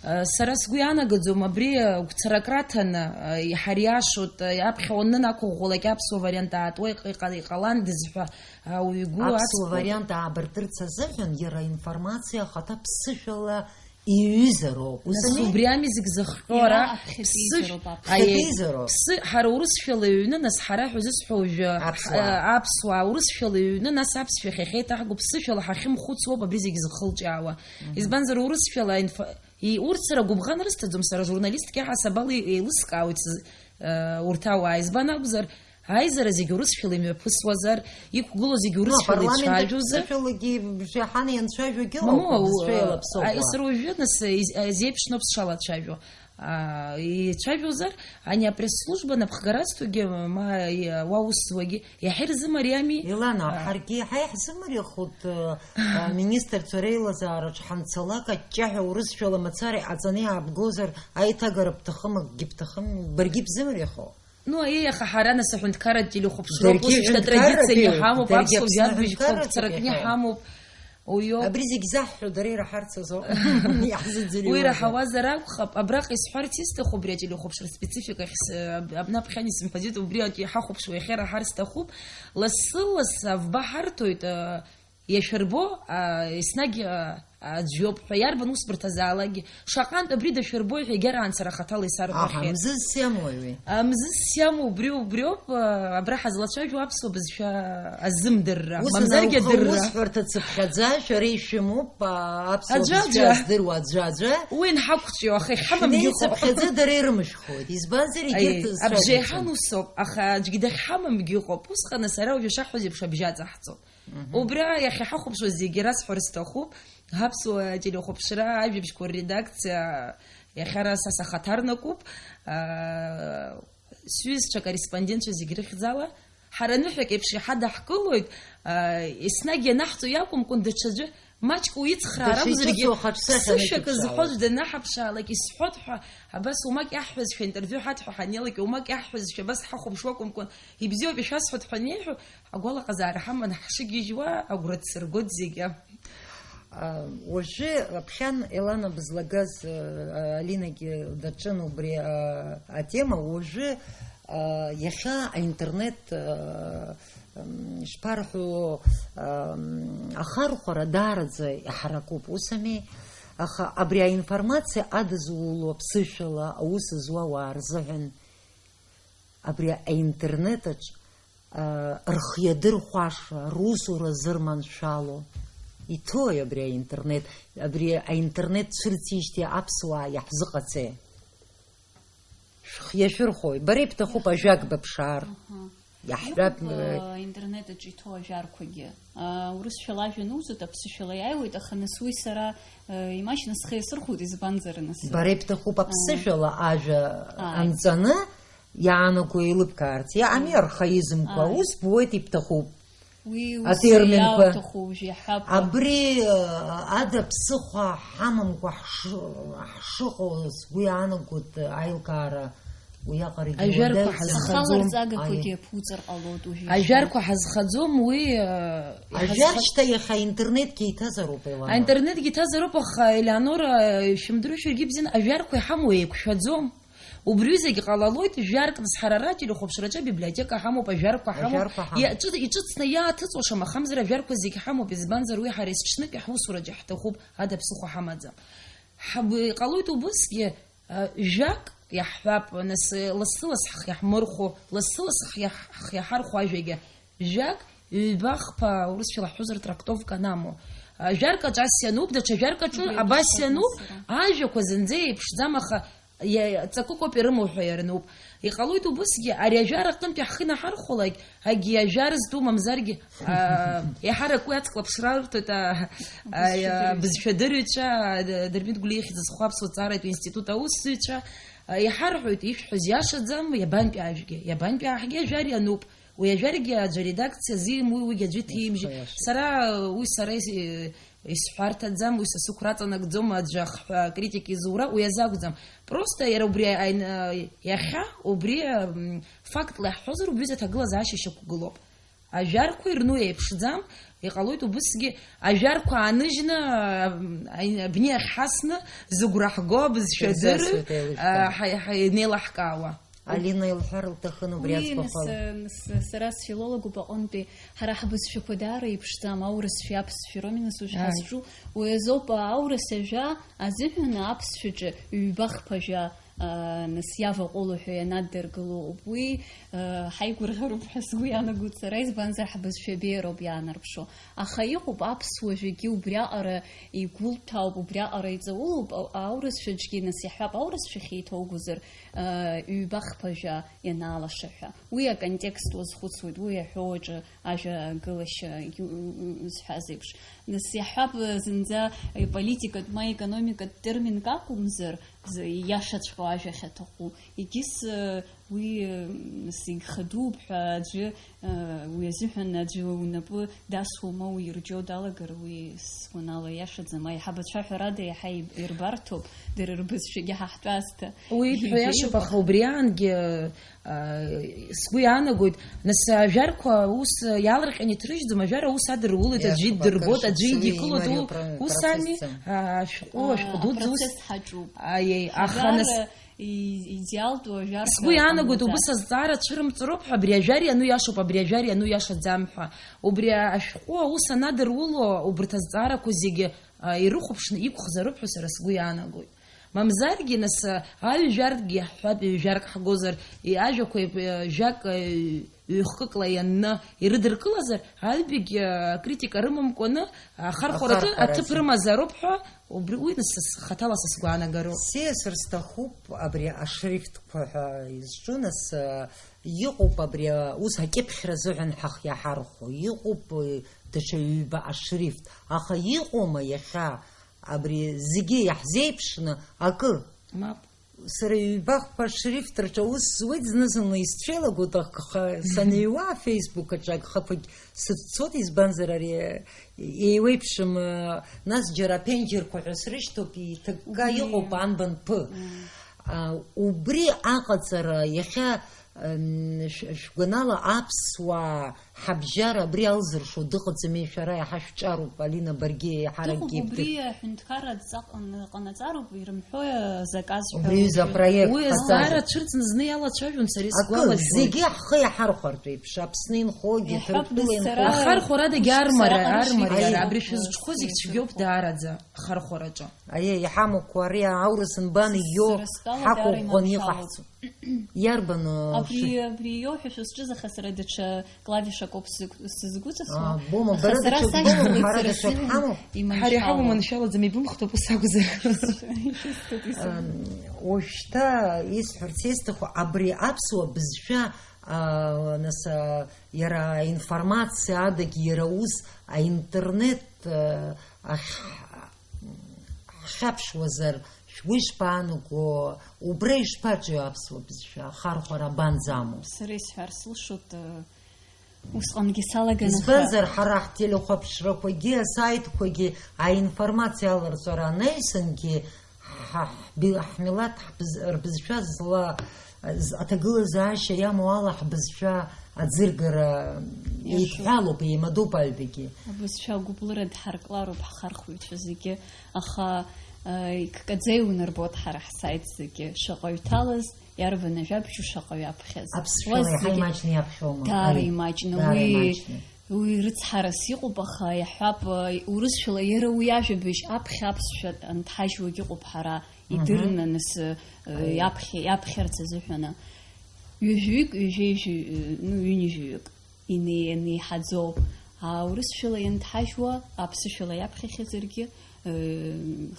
Э, сара сгәы иаанагаӡом, абри, э, гәцарак раҭаны, э, иҳариашоит, э, аԥхьа уаннақәыӷәӷәалак аԥсуа вариант аатуа иҟ-, иҟа-, иҟаландаз ҳәа, э, ауаҩы игәы Аԥсуа ацԥо. Вариант аабыртырц азыҳәан иара аинформациа ахаҭа ԥсышәала Иҩызароуп. Ус Нас ами? Убри ами зегь зыхҟьо, Иара ара аԥхьатәиӡароуп, ԥсы, аԥхьатәиӡароуп. Аԥхьатәиӡароуп. Ԥсы, ҳара урысшәала иҩны, нас ҳара ҳәа зысҳәо уажәы, Аԥсуаа. Ҳа-, аԥсуаа урысшәала иҩны, нас аԥсшәа ахьахьеиҭаҳго ԥсышәала ҳахьымхәыцуоуп абри зегь зыхылҿиаауа. Мгм. Избанзар, урысшәала инфо-, и-, урҭ сара гәыбӷан рысҭаӡом, сара журналистк иаҳасабала и-, еилыскаауеит сыз-, э, урҭ ауаа. Избан акәзар, аизара зегьы урысшәала имҩаԥысуазар, иқәгылоу зегьы Ну, урысшәала апарламент ицәажәозар. Аԥсышәалагьы бжеиҳан ианцәажәогьы Мамоу, ыҟоуп, бызшәа еилаԥсоуп а, уа. Сара уажәы, нас, из-, а, изеиԥшноуп сшалацәажәо. А, ицәажәозар, ани апресс-служба напхгара зҭогьы, ма, и-, уа ус зуагьы, иаҳа ирзымариами. Илана, А. Ҳаргьы иаҳа иаҳзымариахоит, э, а, министрцәа реилазаараҿ ҳанцалак, аҷҷаҳәа урысшәала мацара иҟаҵаны иаабгозар, аиҭагара бҭахым, акгьы бҭахым, баргьы бзымариахо. Ну, аиеи, аха ҳара, нас, аҳәынҭқарратә телехәаԥшроуп, Даргьы ус шьҭа ҳәынҭқарратәы традицианы иҟоуп, иҳамоуп, даргьы аԥсуа Аԥсны жәафбыжьқәа ҳәынҭқарратәы царакны иҟоуп. Иҳамоуп. Уиоуп. Абри зегь заҳҳәо дара ираҳарц азоуп. Иаҳзыӡырҩуазар. Уи раҳауазар акәхап, абраҟа исҳәарц исҭаху, убри ателехәаԥшра спецификахь с-, аб-, абнаԥхьан исымҳәаӡеит, убри аҿы иҳахәаԥшуа иахьа ираҳар сҭахуп. Лассы-лассы авба ҳарҭоит, а, Иашәырбо, а, еснагь, а, аӡә иоуп ҳәа иарбан усбарҭазаалакгьы, шаҟантә абри дашәырбои ҳәа егьараан сара хаҭала исарҳәахьеит. Аҳа, мзызс иамоуи уи? А, мзызс иамоу убри, убриоуп, а, абра ҳазлацәажәо аԥсуа бызшәа азымдырра, Ус мамзаргьы анакәха, адырра. Усҳәарҭа цыԥхьаӡа шәара ишәымоуп, а, аԥсуа Аӡәаӡәа. Бызшәа аздыруа аӡәаӡәа. Уи анҳақәҿио, аха иҳамамгьы Шәнеи ыҟоуп. Цыԥхьаӡа дара ирымышәхуеит. Избанзар, егьырҭ Аиеи, зцәажәаӡом. Абжеиҳан усоуп, аха аӡәгьы дахьҳамамгьы ыҟоуп. Усҟан сара уажәы шаҳҳәоз еиԥш абжьы аҵаҳҵоит. Мгм. Убра иахьа ҳахәаԥшуаз зегьы расҳәар сҭахуп. Аԥсуа телехәаԥшра ажәабжьқәа рредакциа иахьа ара са сахаҭарнакуп. Аа, сҩызцәа корреспондентцәа зегь рыхьӡала. Ҳара ныҳәак еиԥш иҳадаҳкылоит, аа, еснагь ианаҳҵо иакәымкәан, даҽаӡәы маҷк уицхраар Даҽа акәзаргьы, иҿыцу ахаҿсахьа ԥсышәак аныҩԥшаауеит. Зҳәоз данаҳаԥшаалак, исҳәот ҳәа, абас умак иаҳҳәазшәа, интервиу ҳаҭ ҳәа ҳаннеилак, умак иаҳҳәазшәа, абас ҳахәаԥшуа акәымкәан, ибзиоуп, ишәасҳәот ҳәа анеиҳәо, агәалаҟазаара ҳаман ҳшыгьежьуа агәра дсыргоит зегьы. А, уажәы, аԥхьан Елана бызлагаз, а, Алинагьы даҿын убри, а, атема. Уажәы, а, иахьа аинтернет, а, м, шԥарҳәо, а, м, ахархәара даараӡа иҳаракуп, ус ами? Аха абри аинформациа адызуло аԥсышәала аус зуа уаа рзыҳәан абри аинтернет аҿ, а, рхы иадырхәаша, русура зырманшәало. Иҭои абри аинтернет? Абри аинтернет цәырҵижьҭеи аԥсуаа иаҳзыҟаҵеи? Шәхы иашәырхәои? Бара ибҭахуп ажәак быԥшаар. Аҳа. Иаҳҳәап, Иҟоуп, э, э, интернет аҿы иҭоу ажәарқәагьы. А, урысшәала ажәа нуӡоит, аԥсышәала иааиуеит, аха нас уи сара, э, имашьына схы иасырхәоит, избанзар, нас? Бара ибҭахуп аԥсышәала ажәа Ааи. Анҵаны иаанаго еилыбкаарц. Иаами архаизмқәа, Ааи. Ус буеит ибҭахуп. Уи ус Атерминқәа. Иауҭаху уажә иаҳҳәап. Абри, э, ада ԥсыхәа ҳамамкәа ҳшы-, ҳшыҟоу сгәы иаанагоит аилкаара уиаҟарагьы Ажәарқәа уадаҩӡам. Ҳазхаӡом. Ахаларҵагақәагьы Аиеи. Ԥуҵыр ҟалоит уажә иаҳҳәап. Ажәарқәа ҳазхаӡом, уи, э, Ажәар иҳазха- шьҭа иаха интернетгьы иҭазароуп, Елана. Аинтернетгьы иҭазароуп, аха Елеонора, э, шәымдырҩышәыргьы бзиан, ажәарқәа иҳамоу еиқәшәаӡом. Убри зегь ҟалалоит, жәарк нас ҳара ара ателехәаԥшраҿы абиблиотека ҳамоуп, ажәарқәа ҳамоуп. Ажәарқәа ҳамоуп. Иаҿы-, иҿыцны иааҭыҵуа, шамахамзар, ажәарқәа зегь ҳамоуп, избанзар, уи ҳара есҽнык иаҳусураҿы ҳҭахуп, ада ԥсыхәа ҳамаӡам. Ҳаб-, иҟалоит убысгьы, а, жәак иаҳҳәап, нас, лассы-ласс ҳхы иаҳмырхәо, лассы-ласс ҳиаҳ-, ҳхы иаҳархәо ажәагьы. Жәак, ҩба-хԥа, урысшәала ҳҳәозар, трактовка анамоу. А, жәарк аҿы ас иануп, даҽа жәарк аҿы Убри абас абасҟатәи иануп, сара. Ажәақәа зынӡа еиԥшӡам, аха иа-, ҵакык ауп ирымоу ҳәа иарнуп. Иҟалоит убысгьы, ари ажәар аҟынтәи ҳхы инаҳархәалак, агьи ажәар зтәу мамзаргьы, а, еиҳарак уи ацклаԥшра арҭоит, а, а, Абызшәадырҩцәа. Абызшәадырҩцәа, а, Д-, Дырмит Гәлиа ихьӡ зху аԥсуа ҵааратә институт аусзуҩцәа, а, иҳарҳәоит, ишәҳәаз иашаӡам, иабантәи ажәгьы, иабантәи аҳгьы ажәар иануп. Уи ажәаргьы аӡәы аредакциа азимуи, уигьы аӡәы иҭимжьи. Иашоу, иашоу. Сара, уи сара ис-, исҳәарҭаӡам, уи са сықәра аҵанакӡом, аӡәы ахҳәа-, акритика изура, уи азы акәӡам. Просто иара убри аин-, иахьа, убри, м, фактла иаҳҳәозар, убри изы аҭагылазаашьа шьақәгылоуп. Ажәарқәа ирну еиԥшӡам, иҟалоит убысгьы, ажәарқәа ааныжьны, м, аин-, абни ахь ҳасны, зыгәра ҳго, абызшәа дырҩ, Ирзасуеит еилышәкаара. А, ҳа-, ҳа-, инеилаҳкаауа. Алина илҳәар лҭахын убри Уи аӡбахәала. Нас, нас, сара сфилологуп аҟынтәи, ҳара ҳбызшәақәа даара еиԥшӡам, аурысшәеи аԥсшәеи роуми нас уажә Ааи. ҳазҿу, уи азоуп аурыс ажәа азыҳәан аԥсшәаҿы ҩба-хԥа ажәа, а, нас иаваҟәыло ҳәа ианаддыргыло ыҟоуп. Уи, а, ҳаигәырӷьароуп ҳәа сгәы иаанагоит сара, избанзар ҳбызшәа абеиароуп иаанарԥшуа. Аха иҟоуп аԥсуа жәагьы убриаҟара игәылҭәаауп, убриаҟара иҵаулоуп, а-, аурысшәаҿгьы, нас иаҳҳәап, аурысшәахь еиҭоугозар, а, ҩба-хԥа ажәа ианаалаша ҳәа. Уи аконтекст уазхәыцуеит, уи иаҳәо аҿы ажәа агылашьа, ю-, ю-, ю-, зҳәаз еиԥш. Нас иаҳҳәап, зынӡа политикатә ма економикатә терминк акәымзар, з-, ииашаҵәҟьоу ажәа ахьаҭаху. Егьыс, уи, нас, игхадууп ҳәа аӡәы, уи азыҳәан аӡәы унапы дасуа ма уирџьо далагар, уи сгәанала иашаӡам. Аиҳабацәа, ҳәарада, иаҳа иб-, ирбарҭоуп, дара рбызшәагьы ҳаҳтәазҭа. Уи ибҳәо Ибеиоуп, иашоуп, аха аха убри аангьы, а, сгәы иаанагоит, нас, ажәарқәа ус иаалырҟьаны иҭрыжьӡом, ажәар аус адырулоит, аӡәы Иашоуп, иддырбоит, акыр аӡәы шықәса идикылоит, имариоу у-, про-, ус ами, процессым. А, ашәҟәы, А, ашәҟәы дуӡӡа ус. Апроцесс ҳаҿуп. Аиеи, аха Ҳажәар нас и-, идеалтәу ажәар Сгәы ҳәа иаанагоит, иҟамлаӡац. Убыс азҵаара цәырымҵроуп ҳәа, абри ажәар иану иашоуп, абри ажәар иану иашаӡам ҳәа. Убри ашәҟәы аус анадыруло, убарҭ азҵаарақәа зегьы, а, ирыхәаԥшны иқәхзароуп ҳәа сара сгәы иаанагоит. Мамзаргьы, нас, а, аҩ-жәаркгьы иаҳҳәап, ҩ-жәарк ҳгозар, и-, ажәақәа, а, жәак, а, ҩ-хкыкла ианны ирыдыркылазар, аҩбагь, а, акритика рымамкәаны, ахархәаратәы Ахархәара аҭыԥ азы. Рымазароуп ҳәа, убри, уи, нас, схаҭала са сгәаанагароуп. Сиасыр сҭахуп абри ашрифтқәа ҳәа изҿу, нас, а, иҟоуп абри, а, ус акьыԥхьра азыҳәан ҳах-, иаҳархәо, иҟоуп, а, даҽа ҩба ашрифт, аха иҟоума иахьа абри зегьы иаҳзеиԥшны акы? Мап. Сара ҩба-хԥа шрифт рҿы аус зуеит, зны-зынла исцәеилагоит, аха саныҩуа Facebook аҿы агхақәагь сыцәцоит, избанзар ари еиуеиԥшым, нас џьара аԥенџьырқәа ҳәа срышьҭоуп, иҭыкка Убри. Иҟоуп анбан ԥы. Мм. А, убри аҟаҵара иахьа, м, шә-, шәгәанала аԥсуаа Ҳабжьара абри алзыршо дыҟаӡами, шәара иаҳа шәҿароуп, Алина, баргьы еиҳаракгьы Дыҟоуп, убри бдыр-, аҳәынҭқарра адҵа ҟан-, ҟанаҵароуп, ирымҳәои, а, заказ ҳәа Убри ҩыза уажәы. Апроект Уи ҟаҵазар. Азҵаара цәырҵны зны иалацәажәон, сара Акы, исгәалашәоит. Зегьы ҳхы иаҳархәартә еиԥш, Аԥсны инхогьы, Иаҳҳәап, Ҭырқәтәыла нас, сара инхогьы. Ахархәарада Ус армариа, сара армариа, ҟамчы абри шәызҿқәо зегь исымоуп. Цәгьоуп даараӡа, ахархәараҿы. Аиеи, иҳамақәоу ари аурыс нбан иио Сара стәала даара ҳақәыӷәӷәаны иманшәалоуп. Иҟаҳҵо. Иарбану Абри, шәы- абри иоуҳәа шәызҿыз, аха сара даҽа клавишак ауп сзы-, сызгәыҵысуа. Аа, бома, Аха бара сара даҽак сашьҭалоит, бома, ҳара сара даҽак сыҩны ҳамоуп. Иманшәалоуп. Ҳара иҳамоу маншәалаӡам, ибымхтәуп ус акәзар. Ишәысҭоит исымоу. Ам, уажәшьҭа исҳәарц исҭаху, абри аԥсуа бызшәа, аа, нас, аа, иара аинформациа адагьы иара ус аинтернет, аа, ахь ҳхьаԥшуазар, шәгәы ишԥаанаго, убра ишԥаҿио аԥсуа бызшәа, ахархәара абанӡамоу? Сара исҳәар сылшоит, э, усҟангьы салаган, аха Избанзар, ҳара ҳтелехәаԥшрақәагьы, асаитқәагьы аинформациа аларҵәара анаҩсангьы, ҳа-, ҳби-, ҳмилаҭ ҳбыз-, рбызшәа зла з-, аҭагылазаашьа иамоу ала ҳбызшәа аӡыргара Иашоуп. Еидҳәалоуп, еимадоуп аҩбагьы. Абызшәа агәыблыра дҳарклароуп ҳхархәаҩцәа зегьы, аха, э, иккаӡа иунарбоит ҳара ҳсайт зегьы, шаҟа иҭалаз, иарбан ажәабжьу шаҟа иаԥхьаз. Аԥсшәала Уа иаҳа зегьы имаҷны иаԥхьоума? Дара Ари, имаҷны, дара уи, имаҷны. Уи рыцҳарас иҟоуп, аха иаҳҳәап, э, урысшәала иара уи ажәабжь аԥхьа аԥсшәа анҭҳажьуагь ыҟоуп ҳара. Мгм. Идырны, нас, э, Аиеи. Иаԥхьа, иаԥхьарц азыҳәаны. Ҩажәаҩык, ҩажәеижәи-, э, ну, ҩынҩажәаҩык инеи-, инеиҳаӡоуп. Аурысшәала ианҭҳажьуа, аԥсышәала иаԥхьахьазаргьы, э,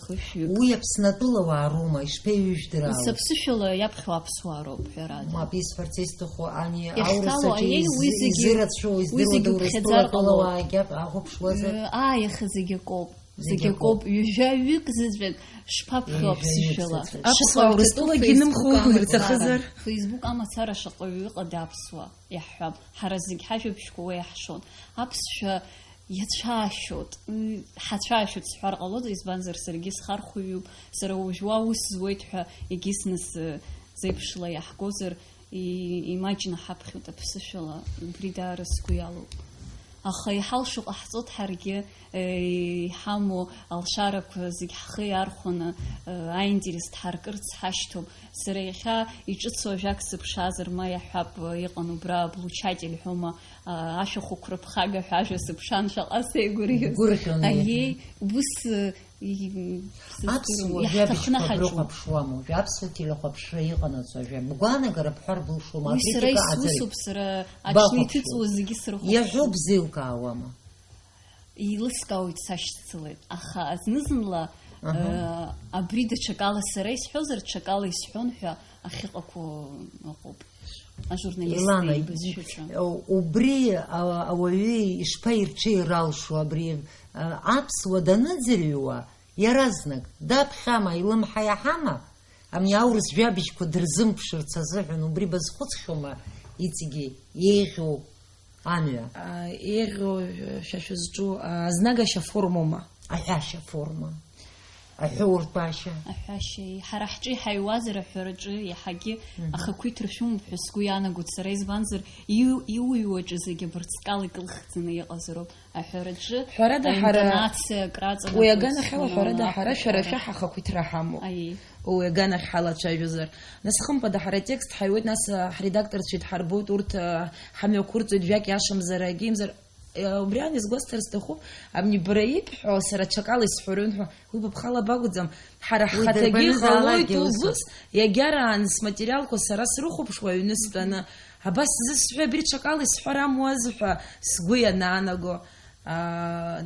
хышәҩык. Уи Аԥснатәыла уаа роума, ишԥеиҩыжәдыраауеи? Ус аԥсышәала иаԥхьо аԥсуаа роуп, ҳәарада. Мап, исҳәарц исҭаху, ани Иахьтәала, аурыс аҿы аиеи, уи из-, зегьы, изырацәоу, уи издыруада зегьы урыстәыла уԥхьаӡар ҟалоуп. Атәылауаагьы ахәаԥшуазар? Э, аа, иаха зегьы акоуп. Зегьы Зегьы акоуп, акоуп. Ҩажәаҩык зыӡәӡәак шԥаԥхьо Ҩажәаҩык аԥсышәала? Зыӡәӡәак. Аԥсуаа Урыстәылагьы Facebook инымхо амацара, ирҭахызар? Facebook амацара шаҟаҩы ыҟада аԥсуа, иаҳҳәап, ҳара зегь ҳажәабжьқәа уа иаҳшон. Аԥсшәа иацәаашьоит, м, ҳацәаашьоит сҳәар ҟалоит, избанзар, саргьы схархәаҩуп, сара уажә уа ус зуеит ҳәа егьыс нас, э, зеиԥшла иаҳгозар, и-, имаҷны ҳаԥхьоит аԥсышәала, убри даара сгәы иалоуп. Аха иҳалшо ҟаҳҵоит ҳаргьы, э, иҳамоу алшарақәа зегь ҳхы иархәаны, э, аинтерес дҳаркырц ҳашьҭоуп. Сара иахьа иҿыцу ажәак сыԥшаазар, ма иаҳҳәап, э, иҟан убра облучатель ҳәома, э, ашәахәақәа рыԥхага ҳәа ажәа сыԥшан, шаҟа сеигәырӷьоз. Гәырӷьон, аиеи, еиҳа. Ус, э, и-, сыздыруам. Аԥсуа иаҳҭахны жәабжьқәа ҳаҿу. Брыхәаԥшуама уажәы? Аԥсуа телехәаԥшра иҟанаҵо ажәа. Бгәаанагара бҳәар былшома. Уи сара акритика ааӡаҩ. Исусуп, сара ачлеиҭыҵуа зегьы срыхәаԥшуп. Бахәаԥшуеит. Иаҳәоуп бзеилкаауама? Еилыскаауеит, сашьцылеит, аха зны-зынла, аҳа, э, абри даҽакала сара исҳәозар, ҽакала исҳәон ҳәа ахьыҟақәоу ыҟоуп. Ажурналист Илана, еибашьцәа. Убри, а, ауаҩы ишԥаирҽеира алшо, абри, а, аԥсуа даныӡырҩуа, иаразнак, даԥхьама, илымҳа иаҳама, ами аурыс жәабжьқәа дырзымԥшырц азыҳәан, убри базхәыцхьоума иҵегьы еиӷьу амҩа? А, еиӷьу, шәа шәызҿу, а, азнагашьа формоума? Аҳәашьа форма. Аҳәоуртәашьа. Аҳәашьа, ҳара ҳҿы иҳаҩуазар аҳәараҿы иаҳагьы, мгм, ахақәиҭра шәымоуп ҳәа сгәы иаанагоит сара, избанзар, иу-, иуҩуаҿы зегьы абырҵкала икылхӡаны иҟазароуп. Аҳәараҿы ҳәарада, ҳара аинтонациа акраҵанакуеит, уи аганахьала, сгәанала, ҳәарада, ҳара шәара ахәаԥшра. Шәа ҳахақәиҭра ҳамоуп. Аиеи. Уи аганахь ҳалацәажәозар. Нас, хымԥада, ҳара атекст ҳаиуеит, нас, а, ҳредакторцәа идҳарбоит, урҭ, а, ҳамҩақәырҵоит, жәак иашамзар, акгьы имзар, а, убри аан изгәасҭар сҭахуп, абни бара ибҳәо, сара ҽакала исҳәарын ҳәа, уи быԥхала бакәӡам. Ҳара уи ҳхаҭагьы дырбанызаалакгьы ҟалоит усоуп. Убыс, иагьараан сматериалқәа сара срыхәаԥшуа аҩны стәаны, абас зысҳәа, абри ҽакала исҳәар амуаз ҳәа сгәы ианаанаго, аа,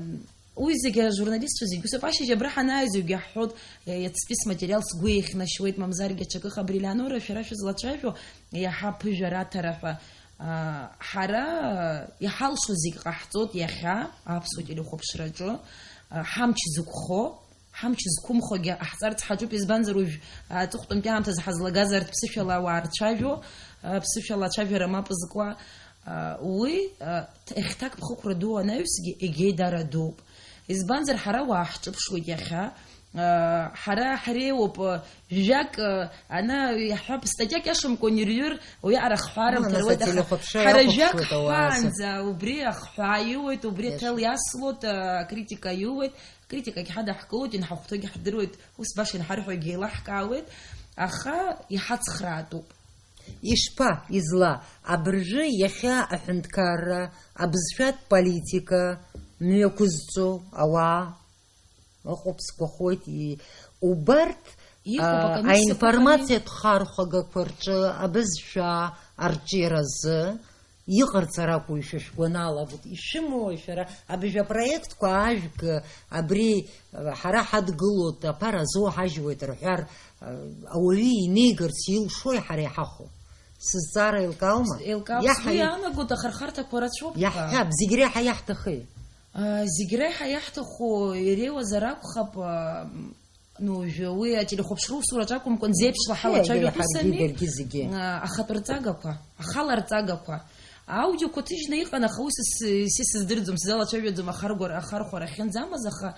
уи зегьы ажурналистцәа зегь усоуп. Ашьыжь абра ҳанааиз егьаҳҳәоит, иацтәи сматериал сгәы еихьнашьуеит, мамзаргьы аҽакы, Хабри Леонора, шәара шәызлацәажәо, иаҳа аԥыжәара аҭара ҳәа. Аа, ҳара иҳалшо зегь ҟаҳҵоит иахьа аԥсуа телехәаԥшраҿы, аа, ҳамч зықәхо, ҳамч зқәымхогьы ҟаҳҵарц ҳаҿуп, избанзар, уажә, а, аҵыхәтәантәи аамҭазы ҳазлагаз арҭ ԥсышәала ауаа рцәажәо, а, ԥсышәала ацәажәара мап зкуа, а, уи, а, ҭ-, иахьҭак ԥхықәра ду анаҩсгьы егьеидара дууп. Избанзар, ҳара уаа ҳҿыԥшуеит иахьа, а, ҳара ҳреиуоуп, а, жәак, а, ана, иаҳҳәап, статиак иашамкәан ирҩыр, уи арахҳәара Ма, нас мҭаруеит, аха ателехәаԥшра ҳара жәак иахәаԥшуеит ауаа, ҳҳәаанӡа убри ахҳәаа иуеит, убри Иаша. Аҭел иаслоит, а, акритика иуеит. Критикагь ҳадаҳкылоит, инҳахәҭоугьы ҳдыруеит, ус баша инҳарҳәогьы еилаҳкаауеит, аха иҳацхраатәуп. Ишԥа, изла, абыржәы иахьа аҳәынҭқарра, абызшәатә политика мҩақәызҵо ауаа ыҟоуп, сгәахәуеит, и-, убарҭ, Иҟоуп, а, акомиссиақәа аинформациатә хархәагақәа рҿы абызшәа арҿиаразы иҟарҵар акәу, ишәа шәгәанала, вот, ишәымоу, шәара абжа проектқәа аажәг, абри, ҳара ҳадгылоит, аԥара азоуҳажьуеит рҳәар, ауаҩы инеигарц илшои ҳара иҳахәо? Сызҵаара еилкааума? Еилкаауп, сгәы иаанагоит, ахырхарҭақәа рацәоуп ҳәа. Иаҳҳәап, зегь реиҳа иаҳҭахи? А, зегь реиҳа иаҳҭаху иреиуазар акәхап, а, Ну, уажәы уи ателехәаԥшра усураҿ акәымкәан, зеиԥшла ҳалацәажәоит ус ами, иаҳаргьы иаргьы зегьы. А, ахатә рҵагақәа, ахала рҵагақәа. Аудиоқәа ҭыжьны иҟан, аха уи сыс-, сис сыздырӡом, сзалацәажәаӡом ахаргәара-, ахархәара ахьынӡамаз, аха,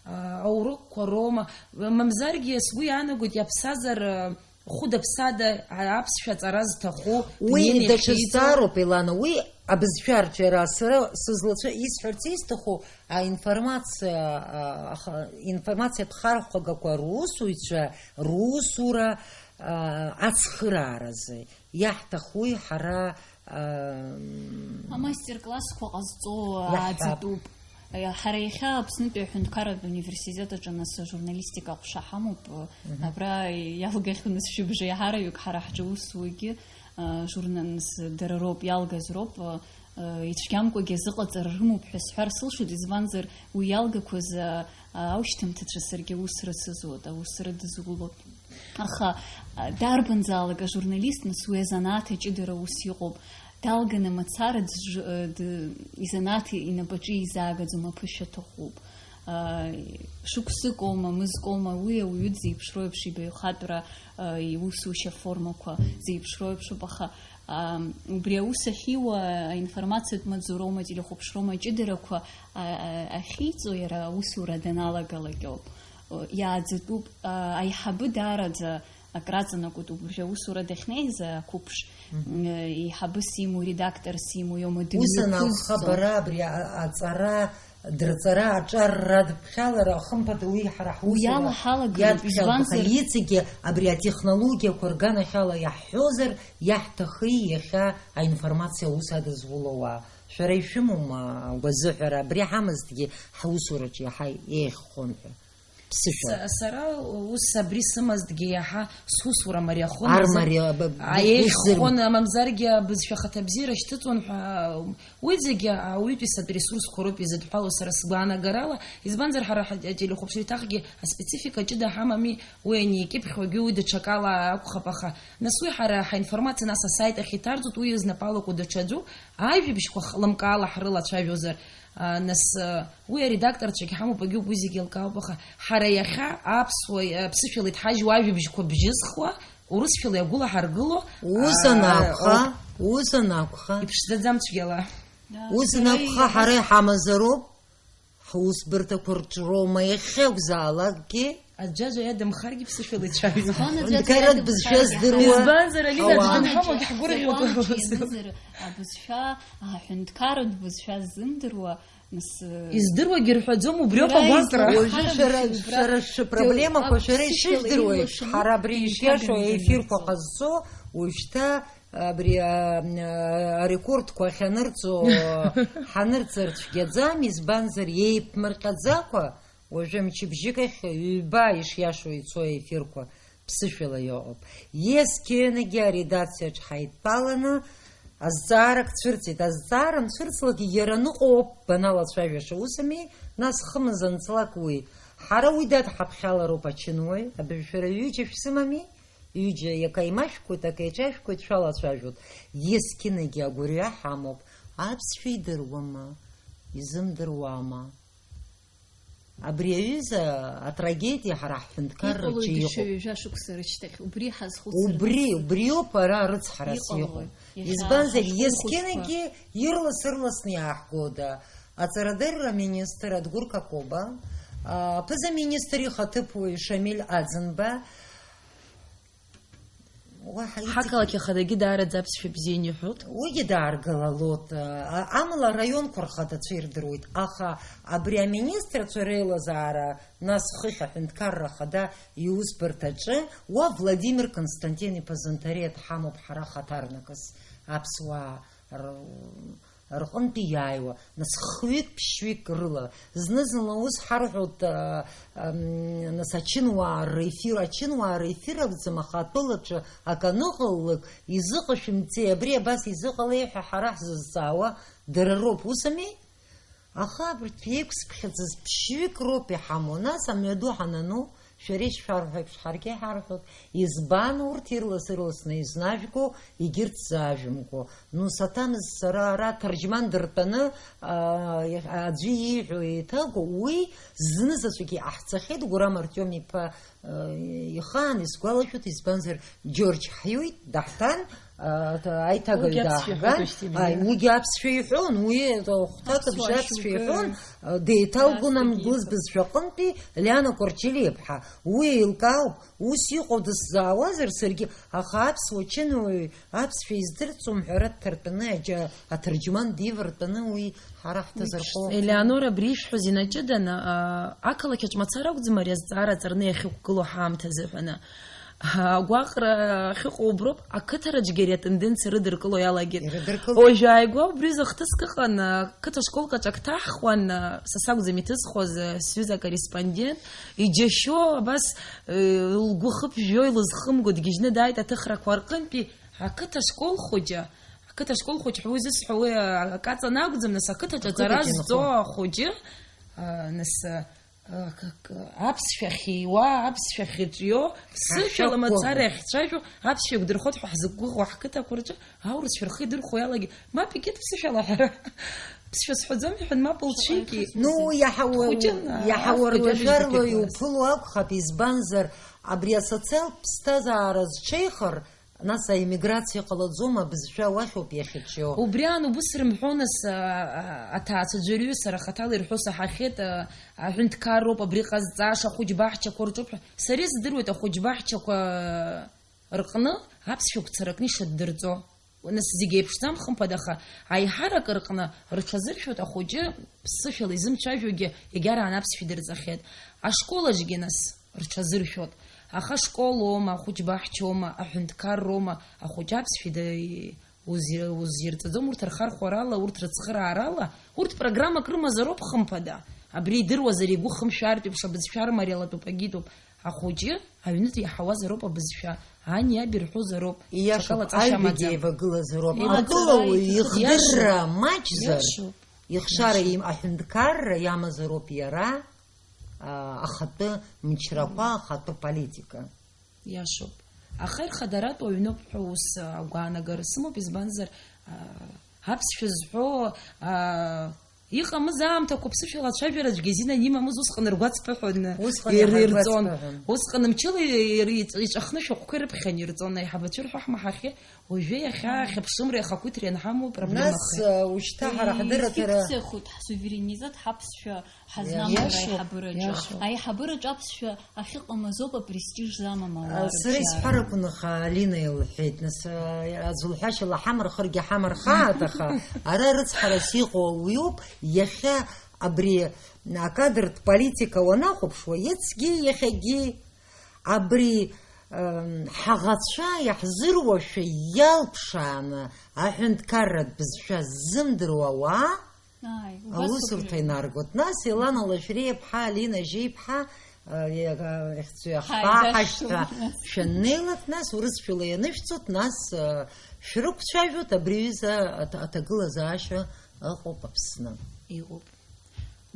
а, аурокқәа роума, мамзаргьы сгәы иаанагоит, иаԥсазар, а, хәыда-ԥсада, а, аԥсшәа аҵара зҭаху, уи дневник даҽа шиҵоу. Зҵаароуп, Елана, уи абызшәа арҿиара, сара сызлацәа-, исҳәарц исҭаху, аинформациа, а, аха-, информациатә хархәагақәа русуҩцәа русура, а, ацхырааразы иаҳҭахуи ҳара, а, Амастер-классқәа ҟазҵо иаҳҳәап. Ааӡатәуп. Ҳара иахьа Аԥснытәи аҳәынҭқарратә университет аҿы нас ажурналистика аҟәша ҳамоуп. Мгм. Абра иалгахьоу нас шәыбжа иаҳараҩык ҳара ҳҿы усугьы, а, журна-, нас дара роуп, иалгаз роуп, а, ицәгьамкәагьы азыҟаҵара рымоуп ҳәа сҳәар сылшоит, избанзар, уи иалгақәаз, а, а, аушьҭымҭацәа саргьы аус рыцызуеит, аус рыдызулоит. Аха, а, дарбанзаалак ажурналист, нас, уи азанааҭ аҷыдара ус иҟоуп, далганы мацара дж-, а, д-, изанааҭ инапаҿы изаагаӡом, аԥышәа аҭахуп. А, шықәсыкоума, мызкоума, уи ауаҩы дзеиԥшроу еиԥш ибаҩхатәра, а, иусушьа формақәа зеиԥшроу еиԥшуп, аха, а, убри аус ахьиуа аинформациатә маҵзуроума, ателехәаԥшроума аҷыдарақәа, а, а, ахьиҵо иара аусура даналагалак ауп. Иааӡатәуп, а, аиҳабы даараӡа, Акраҵанакуеит убыржәы аусура дахьнеиз ақәыԥш, Мгм. э, еиҳабыс имоу, редакторс имоу иоума Ус анакәха, дымҩаԥызҵо. Бара абри а-, аҵара, дырҵара, аҿарра, адыԥхьалара, хымԥада уи ҳара ҳусура Уи ала ҳалагеит, иадԥхьалатәхеит. Избанзар, Иҵегьы абри атехнологиақәа рганахьала иаҳҳәозар, иаҳҭахи иахьа аинформациа аус адызулоу уаа? Шәара ишәымоума агәазыҳәара, абри ҳамазҭгьы ҳусураҿы иаҳа еиӷьхон ҳәа? Ԥсышәа. Са-, сара ус абри сымазҭгьы иаҳа сусура мариахон. Ар Мамзар-, мариа-, б-, б-, аиеи, б-, ххон, мамзаргьы абызшәа ахаҭабзиара шьҭыҵуан ҳәа, уи зегьы ауаҩытәыҩсатә ресурсқәа роуп изыдҳәалоу сара сгәаанагарала, избанзар ҳара ҳа-, ателехәаԥшра еиҭахгьы аспецифика ҷыда ҳамами, уи аникьыԥхьуагьы уи даҽакала акәхап, аха нас уи ҳара ҳаинформациа нас асайт ахь иҭарҵоит, уи изнапалаку даҽаӡәуп, ажәабжьқәа х-, лымкаала ҳрылацәажәозар, а, нас, а, Уи аредакторцәагь ҳамоуп, агьоуп, уи зегьы еилкаауп, аха ҳара иахьа аԥсуа, аԥсышәала иҭҳажьуа ажәабжьқәа бжьызхуа, урысшәала иагәылаҳаргыло, Ус аа, анакәха, ауп. Ус анакәха. Иԥшӡаӡам цәгьала. Ус анакәха, ҳара иҳамазароуп, ҳусбарҭақәа рҿроума иахьакәзаалакгьы. Аӡәаӡәа иадамхаргьы ԥсышәала ицәажәоит. Ҳәынҭқарратә бызшәа здыруа. Избанзар, Алина, ауаа. Аӡәы дынҳамоуп, ҳгәырӷьоит. Закәанча ианызар, абызшәа, аҳәынҭқарратә бызшәа ззымдыруа, Нас, э, Издыруагьы рҳәаӡом, убриоуп Иара агәаҟра. Уажәы шәара, шәара шәыпроблемақәа шәара ишыжәдыруа еиԥш, ҳара абри ишиашоу аефирқәа ҟазҵо, уажәшьҭа абри, а, а, арекордқәа ахьанырҵо, ҳанырҵар цәгьаӡам, избанзар, еиԥмырҟьаӡакәа, уажәы мчыбжьык ахь ҩба ишиашоу ицо аефирқәа. Ԥсышәала иҟоуп. Есқьынагьы аредакциаҿ ҳаидтәаланы азҵаарак цәырҵит. Азҵаара мцәырҵлакгьы иара ныҟәоуп баналацәажәаша. Усами, нас хымз анҵлак уи. Ҳара уи дадҳаԥхьалароуп ачынуаҩ. Абыржә шәара ҩыџьа шәсымами? Ҩыџьа, иака имашәкуеит, ака иҿашәкуеит, шәалацәажәоит. Есқьынагьы агәырҩа ҳамоуп. Аԥсшәа идыруама? Изымдыруама? Абри аҩыза атрагедиа ҳара ҳҳәынҭқарраҿы иҟоуп. Иҟалоит даҽа ҩажәа шықәса рышьҭахь, убри ҳазхәыцыр. Убри, убриоуп ара арыцҳарас иҟоу. Иҟалоит. Иахьа избанзар, ҳашколхәыҷқәа. Есқьынагьы ирлас-ырласны иааҳгода? Аҵарадырра аминистр Адгәыр Какоба, а, аԥыза-министр ихаҭыԥуаҩ Шамиль Аӡынба, Уаҳа иҵегь Ҳақалақь ахадагьы даараӡа аԥсшәа бзианы иҳәоит. Уигьы дааргалалоит, а-, амала араионқәа рхадацәа ирдыруеит, аха абри аминистрцәа реилазаара, нас хыхь аҳәынҭқарра ахада иусбарҭаҿы, уа Владимир Константин-иԥа Занҭариа дҳамоуп ҳара хаҭарнакыс, аԥсуаа р-, рҟынтәи иааиуа, нас хҩык-ԥшьҩык рыла, зны-зынла ус ҳарҳәоит, а, ам, нас ачынуаа рефир, ачынуаа рефир акәӡам, аха атәылаҿы акы аныҟалалак, изыҟашәымҵеи, абри абас изыҟалеи ҳәа ҳара ҳзызҵаауа дара роуп, усами? Аха абарҭ еиқәсыԥхьаӡаз ԥшьҩык роуп иҳамоу, нас амҩаду ҳанану, Шәара ишшәарҳәо еиԥш, ҳаргьы иҳарҳәоит. Избан урҭ ирлас-ырласны изнажәго, егьырҭ заажәымго? Ну, саҭамыз сара ара аҭырџьман дыртәаны, аа, аӡәы ииҳәо еиҭаго, уи зынзаҵәык иҟаҳҵахьеит, Гәырам Артиом-иԥа, э, ихаан исгәалашәоит, избанзар, Џьорџь ҳиҩит, даҳҭан, Аиҭагаҩ Уигьы аԥсшәа дааҳган, иҳәоит, ушьҭа, аи, имиа. Уигьы аԥсшәа иҳәон, уи ахәҭакабжь Аԥсуа аԥсшәа шьоукы иҳәон, деиҭалгон, Англыз бызшәа аҟынтәи Лиана Кәарҷелиаԥҳа. Уи еилкаауп, ус иҟоу дысзаауазар саргьы, аха аԥсуа чынуаҩ аԥсшәа издырӡом ҳәа ара дҭартәаны аџьа-, аҭырџьман дивартәаны уи ҳара ҳҭазырхо. Елеонора, абри ишәҳәаз инаҷыданы, а, ақалақь аҿы мацара акәӡам ари азҵаара аҵарны иахьықәгылоу ҳаамҭазы ҳәаны. Агәаҟра ахьыҟоу уброуп, ақыҭараҿгьы ари атенденциа рыдыркыло иалагеит. Ирыдыркылеит. Уажәааигәа убри зыхҭыск ыҟан, ақыҭа школк аҿы ак ҭаҳхуан, са сакәӡам иҭысхуаз, сҩыза акорреспондент, иџьашьо, абас, э, лгәы хыԥжәо, илызхымго, дгьежьны дааит аҭыхрақәа рҟынтәи, ақыҭа школ хәыҷы, ақыҭа школ хәыҷ ҳәа уи зысҳәо, уи акаҵан акәӡам, нас ақыҭаҿы аҵара зҵо ахәыҷы, а, нас, К-, к-, аԥсшәа ахьиуа, аԥсшәа ахьыҿио, ԥсышәала мацара иахьцәажәо, аԥсшәа еиқәдырхоит ҳәа ҳзықәгәыӷуа ҳқыҭақәа рҿы аурысшәа рхы идырхуа иалагеит. Мап, икит ԥсышәала ҳәара. Ԥсшәа сҳәаӡом, иҳәан, мап лцәикит. Ну, иаҳауа-, Дхәыҷын, а, иаҳауа афбаџьан рылашәарло иуԥыло акәхап, избанзар, абри асоциалтә ԥсҭазаара зҽеихар, Нас аиммиграциа ҟалаӡом, абызшәа уахь ауп иахьыҿио. Убри аан убыс рымҳәо, нас, а, а, аҭаацәа ӡәырҩы сара хаҭала ирҳәо саҳахьеит, а, аҳәынҭқарроуп абри ҟазҵаша, ахәыҷбаҳчақәа рҿуп ҳәа. Сара исдыруеит ахәыҷбаҳчақәа рҟны аԥсшәа гәцаракны ишаддырҵо. Нас зегь еиԥшӡам, хымԥада, аха аиҳарак рҟны рҽазыршәоит, ахәыҷы ԥсышәала изымцәажәогьы егьараан аԥсшәа идырҵахьеит. Ашкол аҿгьы, нас, рҽазыршәоит. Аха ашколоума, ахәыҷбаҳчоума, аҳәынҭқарроума, ахәыҷы аԥсшәа ида-, узи-, узирҵаӡом, урҭ рхархәарала, урҭ рыцхыраарала, урҭ программак рымазароуп, хымԥада. Абри идыруазар, игәы хымшәартә еиԥш, абызшәа рымариалатәуп, агитоуп. Ахәыҷы аҩнытә иаҳауазароуп абызшәа, ани аби рҳәозароуп. Ииашоуп, ҽакала ҵашьа аҩбагьы амаӡам. Еивагыла азыроуп. Еивагыла, Атәылауаҩ уи ихдырра ииашоуп. Маҷзар, ииашоуп. Ихшара Ииашоуп. Им-, аҳәынҭқарра иамазароуп иара, а, ахатәы мчрақәа, ахатәы политика. Ииашоуп. Аха ирхадаратәу аҩноуп ҳәа ус, а, агәаанагара сымоуп, избанзар, а, аԥсшәа зҳәо, а, иҟамыз аамҭақәа ԥсышәала ацәажәара аӡәгьы азин анимамыз, усҟан ргәаҵԥы ҳәа н-, Усҟан ир-, иаҳа ирҵон. Ргәаҵԥы ҳәа. Усҟан мчыла ир-, иҵ-, иҿахны шәҟәқәа ирыԥхьан ирҵон, аиҳабацәа ирҳәо ҳмаҳахьеит. Уажәы иахьа ахьыԥшымреи ахақәиҭреи анҳамоу, проблема Нас, ахеит. Э, ушьҭа ҳара Уи ҳдырраҭара фикциахоит, ҳсуверенитет, ҳаԥсшәа ҳазнамгар Иашоуп, аиҳабыраҿы. Иашоуп. Аиҳабыраҿы аԥсшәа ахьыҟам азоуп апрестиж замам ауаа Сара рыбжьара. Исҳәарақәныха, Алина илҳәеит, нас, э, аӡә лҳәашьала ҳамырхыргьы ҳамырхааит, аха ара рыцҳарас иҟоу уиоуп, иахьа абри акадртә политика уанахәаԥшуа, иацгьы иахьагьы абри, эм, ҳаӷацәа иаҳзыруашәа иалԥшааны аҳәынҭқарратә бызшәа ззымдыруа ауаа Ааи, убас ауп Аусурҭа иаҳәо. Инаргоит. Нас Елана Лашәриаԥҳа, Алина Жьеиԥҳа, э, иа-, ихцәы Ҳаи, ахԥа дашшәа. Ҳашьҭа шәаннеилак, нас урысшәала ианышәҵоит, нас, э, шәрықәцәажәоит, абри аҩыза аҭ-, аҭагылазаашьа ыҟоуп Аԥсны. Иҟоуп.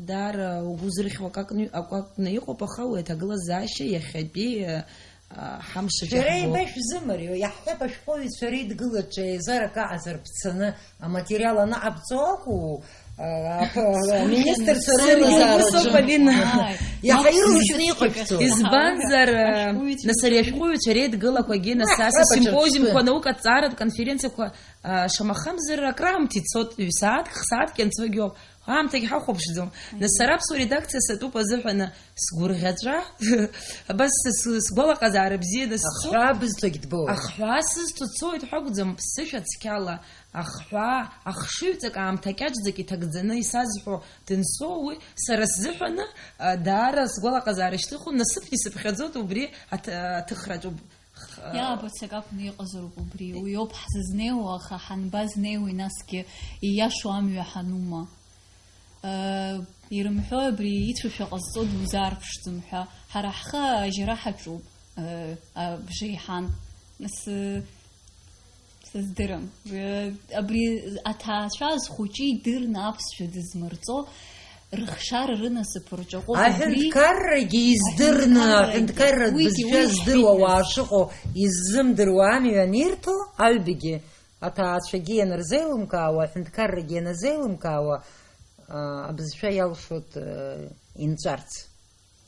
Даара угәы зырхьуа акакны, акакны иҟоуп, аха уи аҭагылазаашьа иахьатәи, э, а, ҳамш Шәара аҿаҳбо. Еибашәзымариоу, иаҳҳәап, ашәҟәыҩҩцәа реидгылаҿы еизарак аҟазар бцаны аматериал анаҟабҵо акәу, а, ап-, аминистрцәа Саргьы реилазаараҿы усоуп, Алина. Ааи. Иаҳа Мап ирласны сзыцәгьа. Иҟашәҵо. Избанзар, а, Ашәҟәыҩҩцәа нас ари реидгылақәа. Ашәҟәыҩҩцәа реидгылақәагьы, нас, а, са симпозиумқәа, наукатә ҵааратә конференциақәа, а, шамахамзар, акраамҭа ицоит, ҩ-сааҭк, х-сааҭк ианцогьы ауп. Аамҭагь ҳахәаԥшӡом. Нас сара аԥсуа редакциа сатәуп азыҳәан сгәырӷьаҵәа, абас с-, с-, сгәалаҟазаара бзианы сцо-, Ахҳәаа бызҭогь дбоуеит. Ахҳәаа сызҭо дцоит ҳәа акәӡам, ԥсышәа цқьала ахҳәаа, ахшыҩҵак аамҭа кьаҿӡак иҭагӡаны исазҳәо дынцо уи, сара сзыҳәаны, а, даара сгәалаҟазаара шьҭыхуан, насыԥгьы сыԥхьаӡоит убри аҭ-, аҭыхраҿ уб-, Х-, Иаабац акы акәны иҟазароуп убри. Уи ауп ҳзызнеиуа, аха ҳанбазнеиуеи насгьы, ииашоу амҩа ҳанума? Э, ирымҳәои абри ицәашәа ҟазҵо дузаарԥшӡом ҳәа? Ҳара ҳхы ажьара ҳаҿуп, э, абжеиҳан. Сы-, сыздырам. Э, абри аҭаацәа зхәыҷы идырны аԥсшәа дызмырҵо, рыхшара рынасыԥ рҿаҟәоуп убри. Аҳәынҭқаррагьы издырны, аҳәынҭқаррагьы, аҳәынҭқарратә уигьы, бызшәа уигьы здыруа ҳҳәеит уаа нас. Шыҟоу иззымдыруа амҩа анирҭо, аҩбагьы, аҭаацәагьы ианырзеилымкаауа, аҳәынҭқаррагьы ианазеилымкаауа, а, абызшәа иалшоит, а, инҵәарц.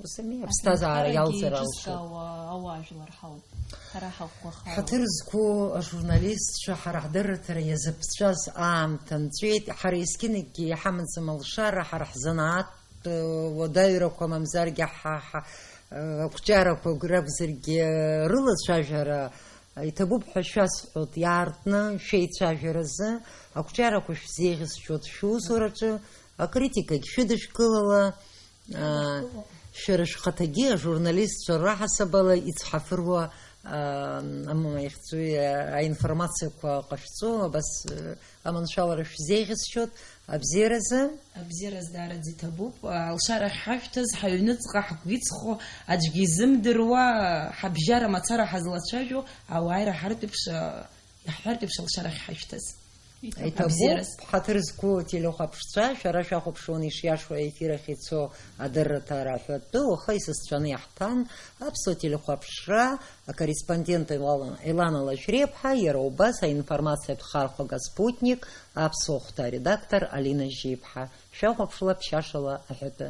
Ус ами, аԥсҭазаара Аҳәынҭқаррагьы иалҵыр алшоит. Еиҿызкаауа ауаажәлар ҳауп. Ҳара ҳаӷәӷәахароуп. Ҳаҭыр зқәу ажурналистцәа ҳара ҳдырраҭара иазыԥҵәаз аамҭа нҵәеит. Ҳара есқьынакгьы иҳамаӡам алшара, ҳара ҳзанааҭтә, э, уадаҩрақәа мамзаргьы ҳа, ҳа, э, ақәҿиарақәа ракәзаргьы, э, рылацәажәара иҭабуп ҳәа шәасҳәоит, иаартны шәеицәажәаразы, ақәҿиарақәа шәзеиӷьасшьоит шәусураҿы, акритикагь шәыдышәкылала. Аа, шәара шәхаҭагьы ажурналистцәа раҳасабала ицҳафыруа, аа, ам-, ихьӡу, а, аинформациақәа ҟашәҵо, абас, а, аманшәалара шәзеиӷьасшьоит, абзиаразы. Абзиараз даараӡа иҭабуп. Алшара ахьҳашәҭаз, ҳаҩныҵҟа ҳгәицхо, аӡәгьы изымдыруа, ҳабжьара мацара ҳазлацәажәо, ауааира ҳартә еиԥш, а, Иаҳҳәартә еиԥш, алшара ахьҳашәҭаз. Иҭабуп, Абзиараз. Ҳаҭыр зқәу телехәаԥшцәа, шәара шәахәаԥшуан ишиашоу аефир ахь ицо адырраҭара аҳәатәы, уаха исасцәаны иаҳҭан аԥсуа телехәаԥшра акорреспондент Елана, Елана Лашәриаԥҳа, иара убас аинформациатә хархәага Спутник аԥсуа хәҭа аредактор Алина Жьиԥҳа. Шәахәаԥшла ԥшьашала аҳәатәы.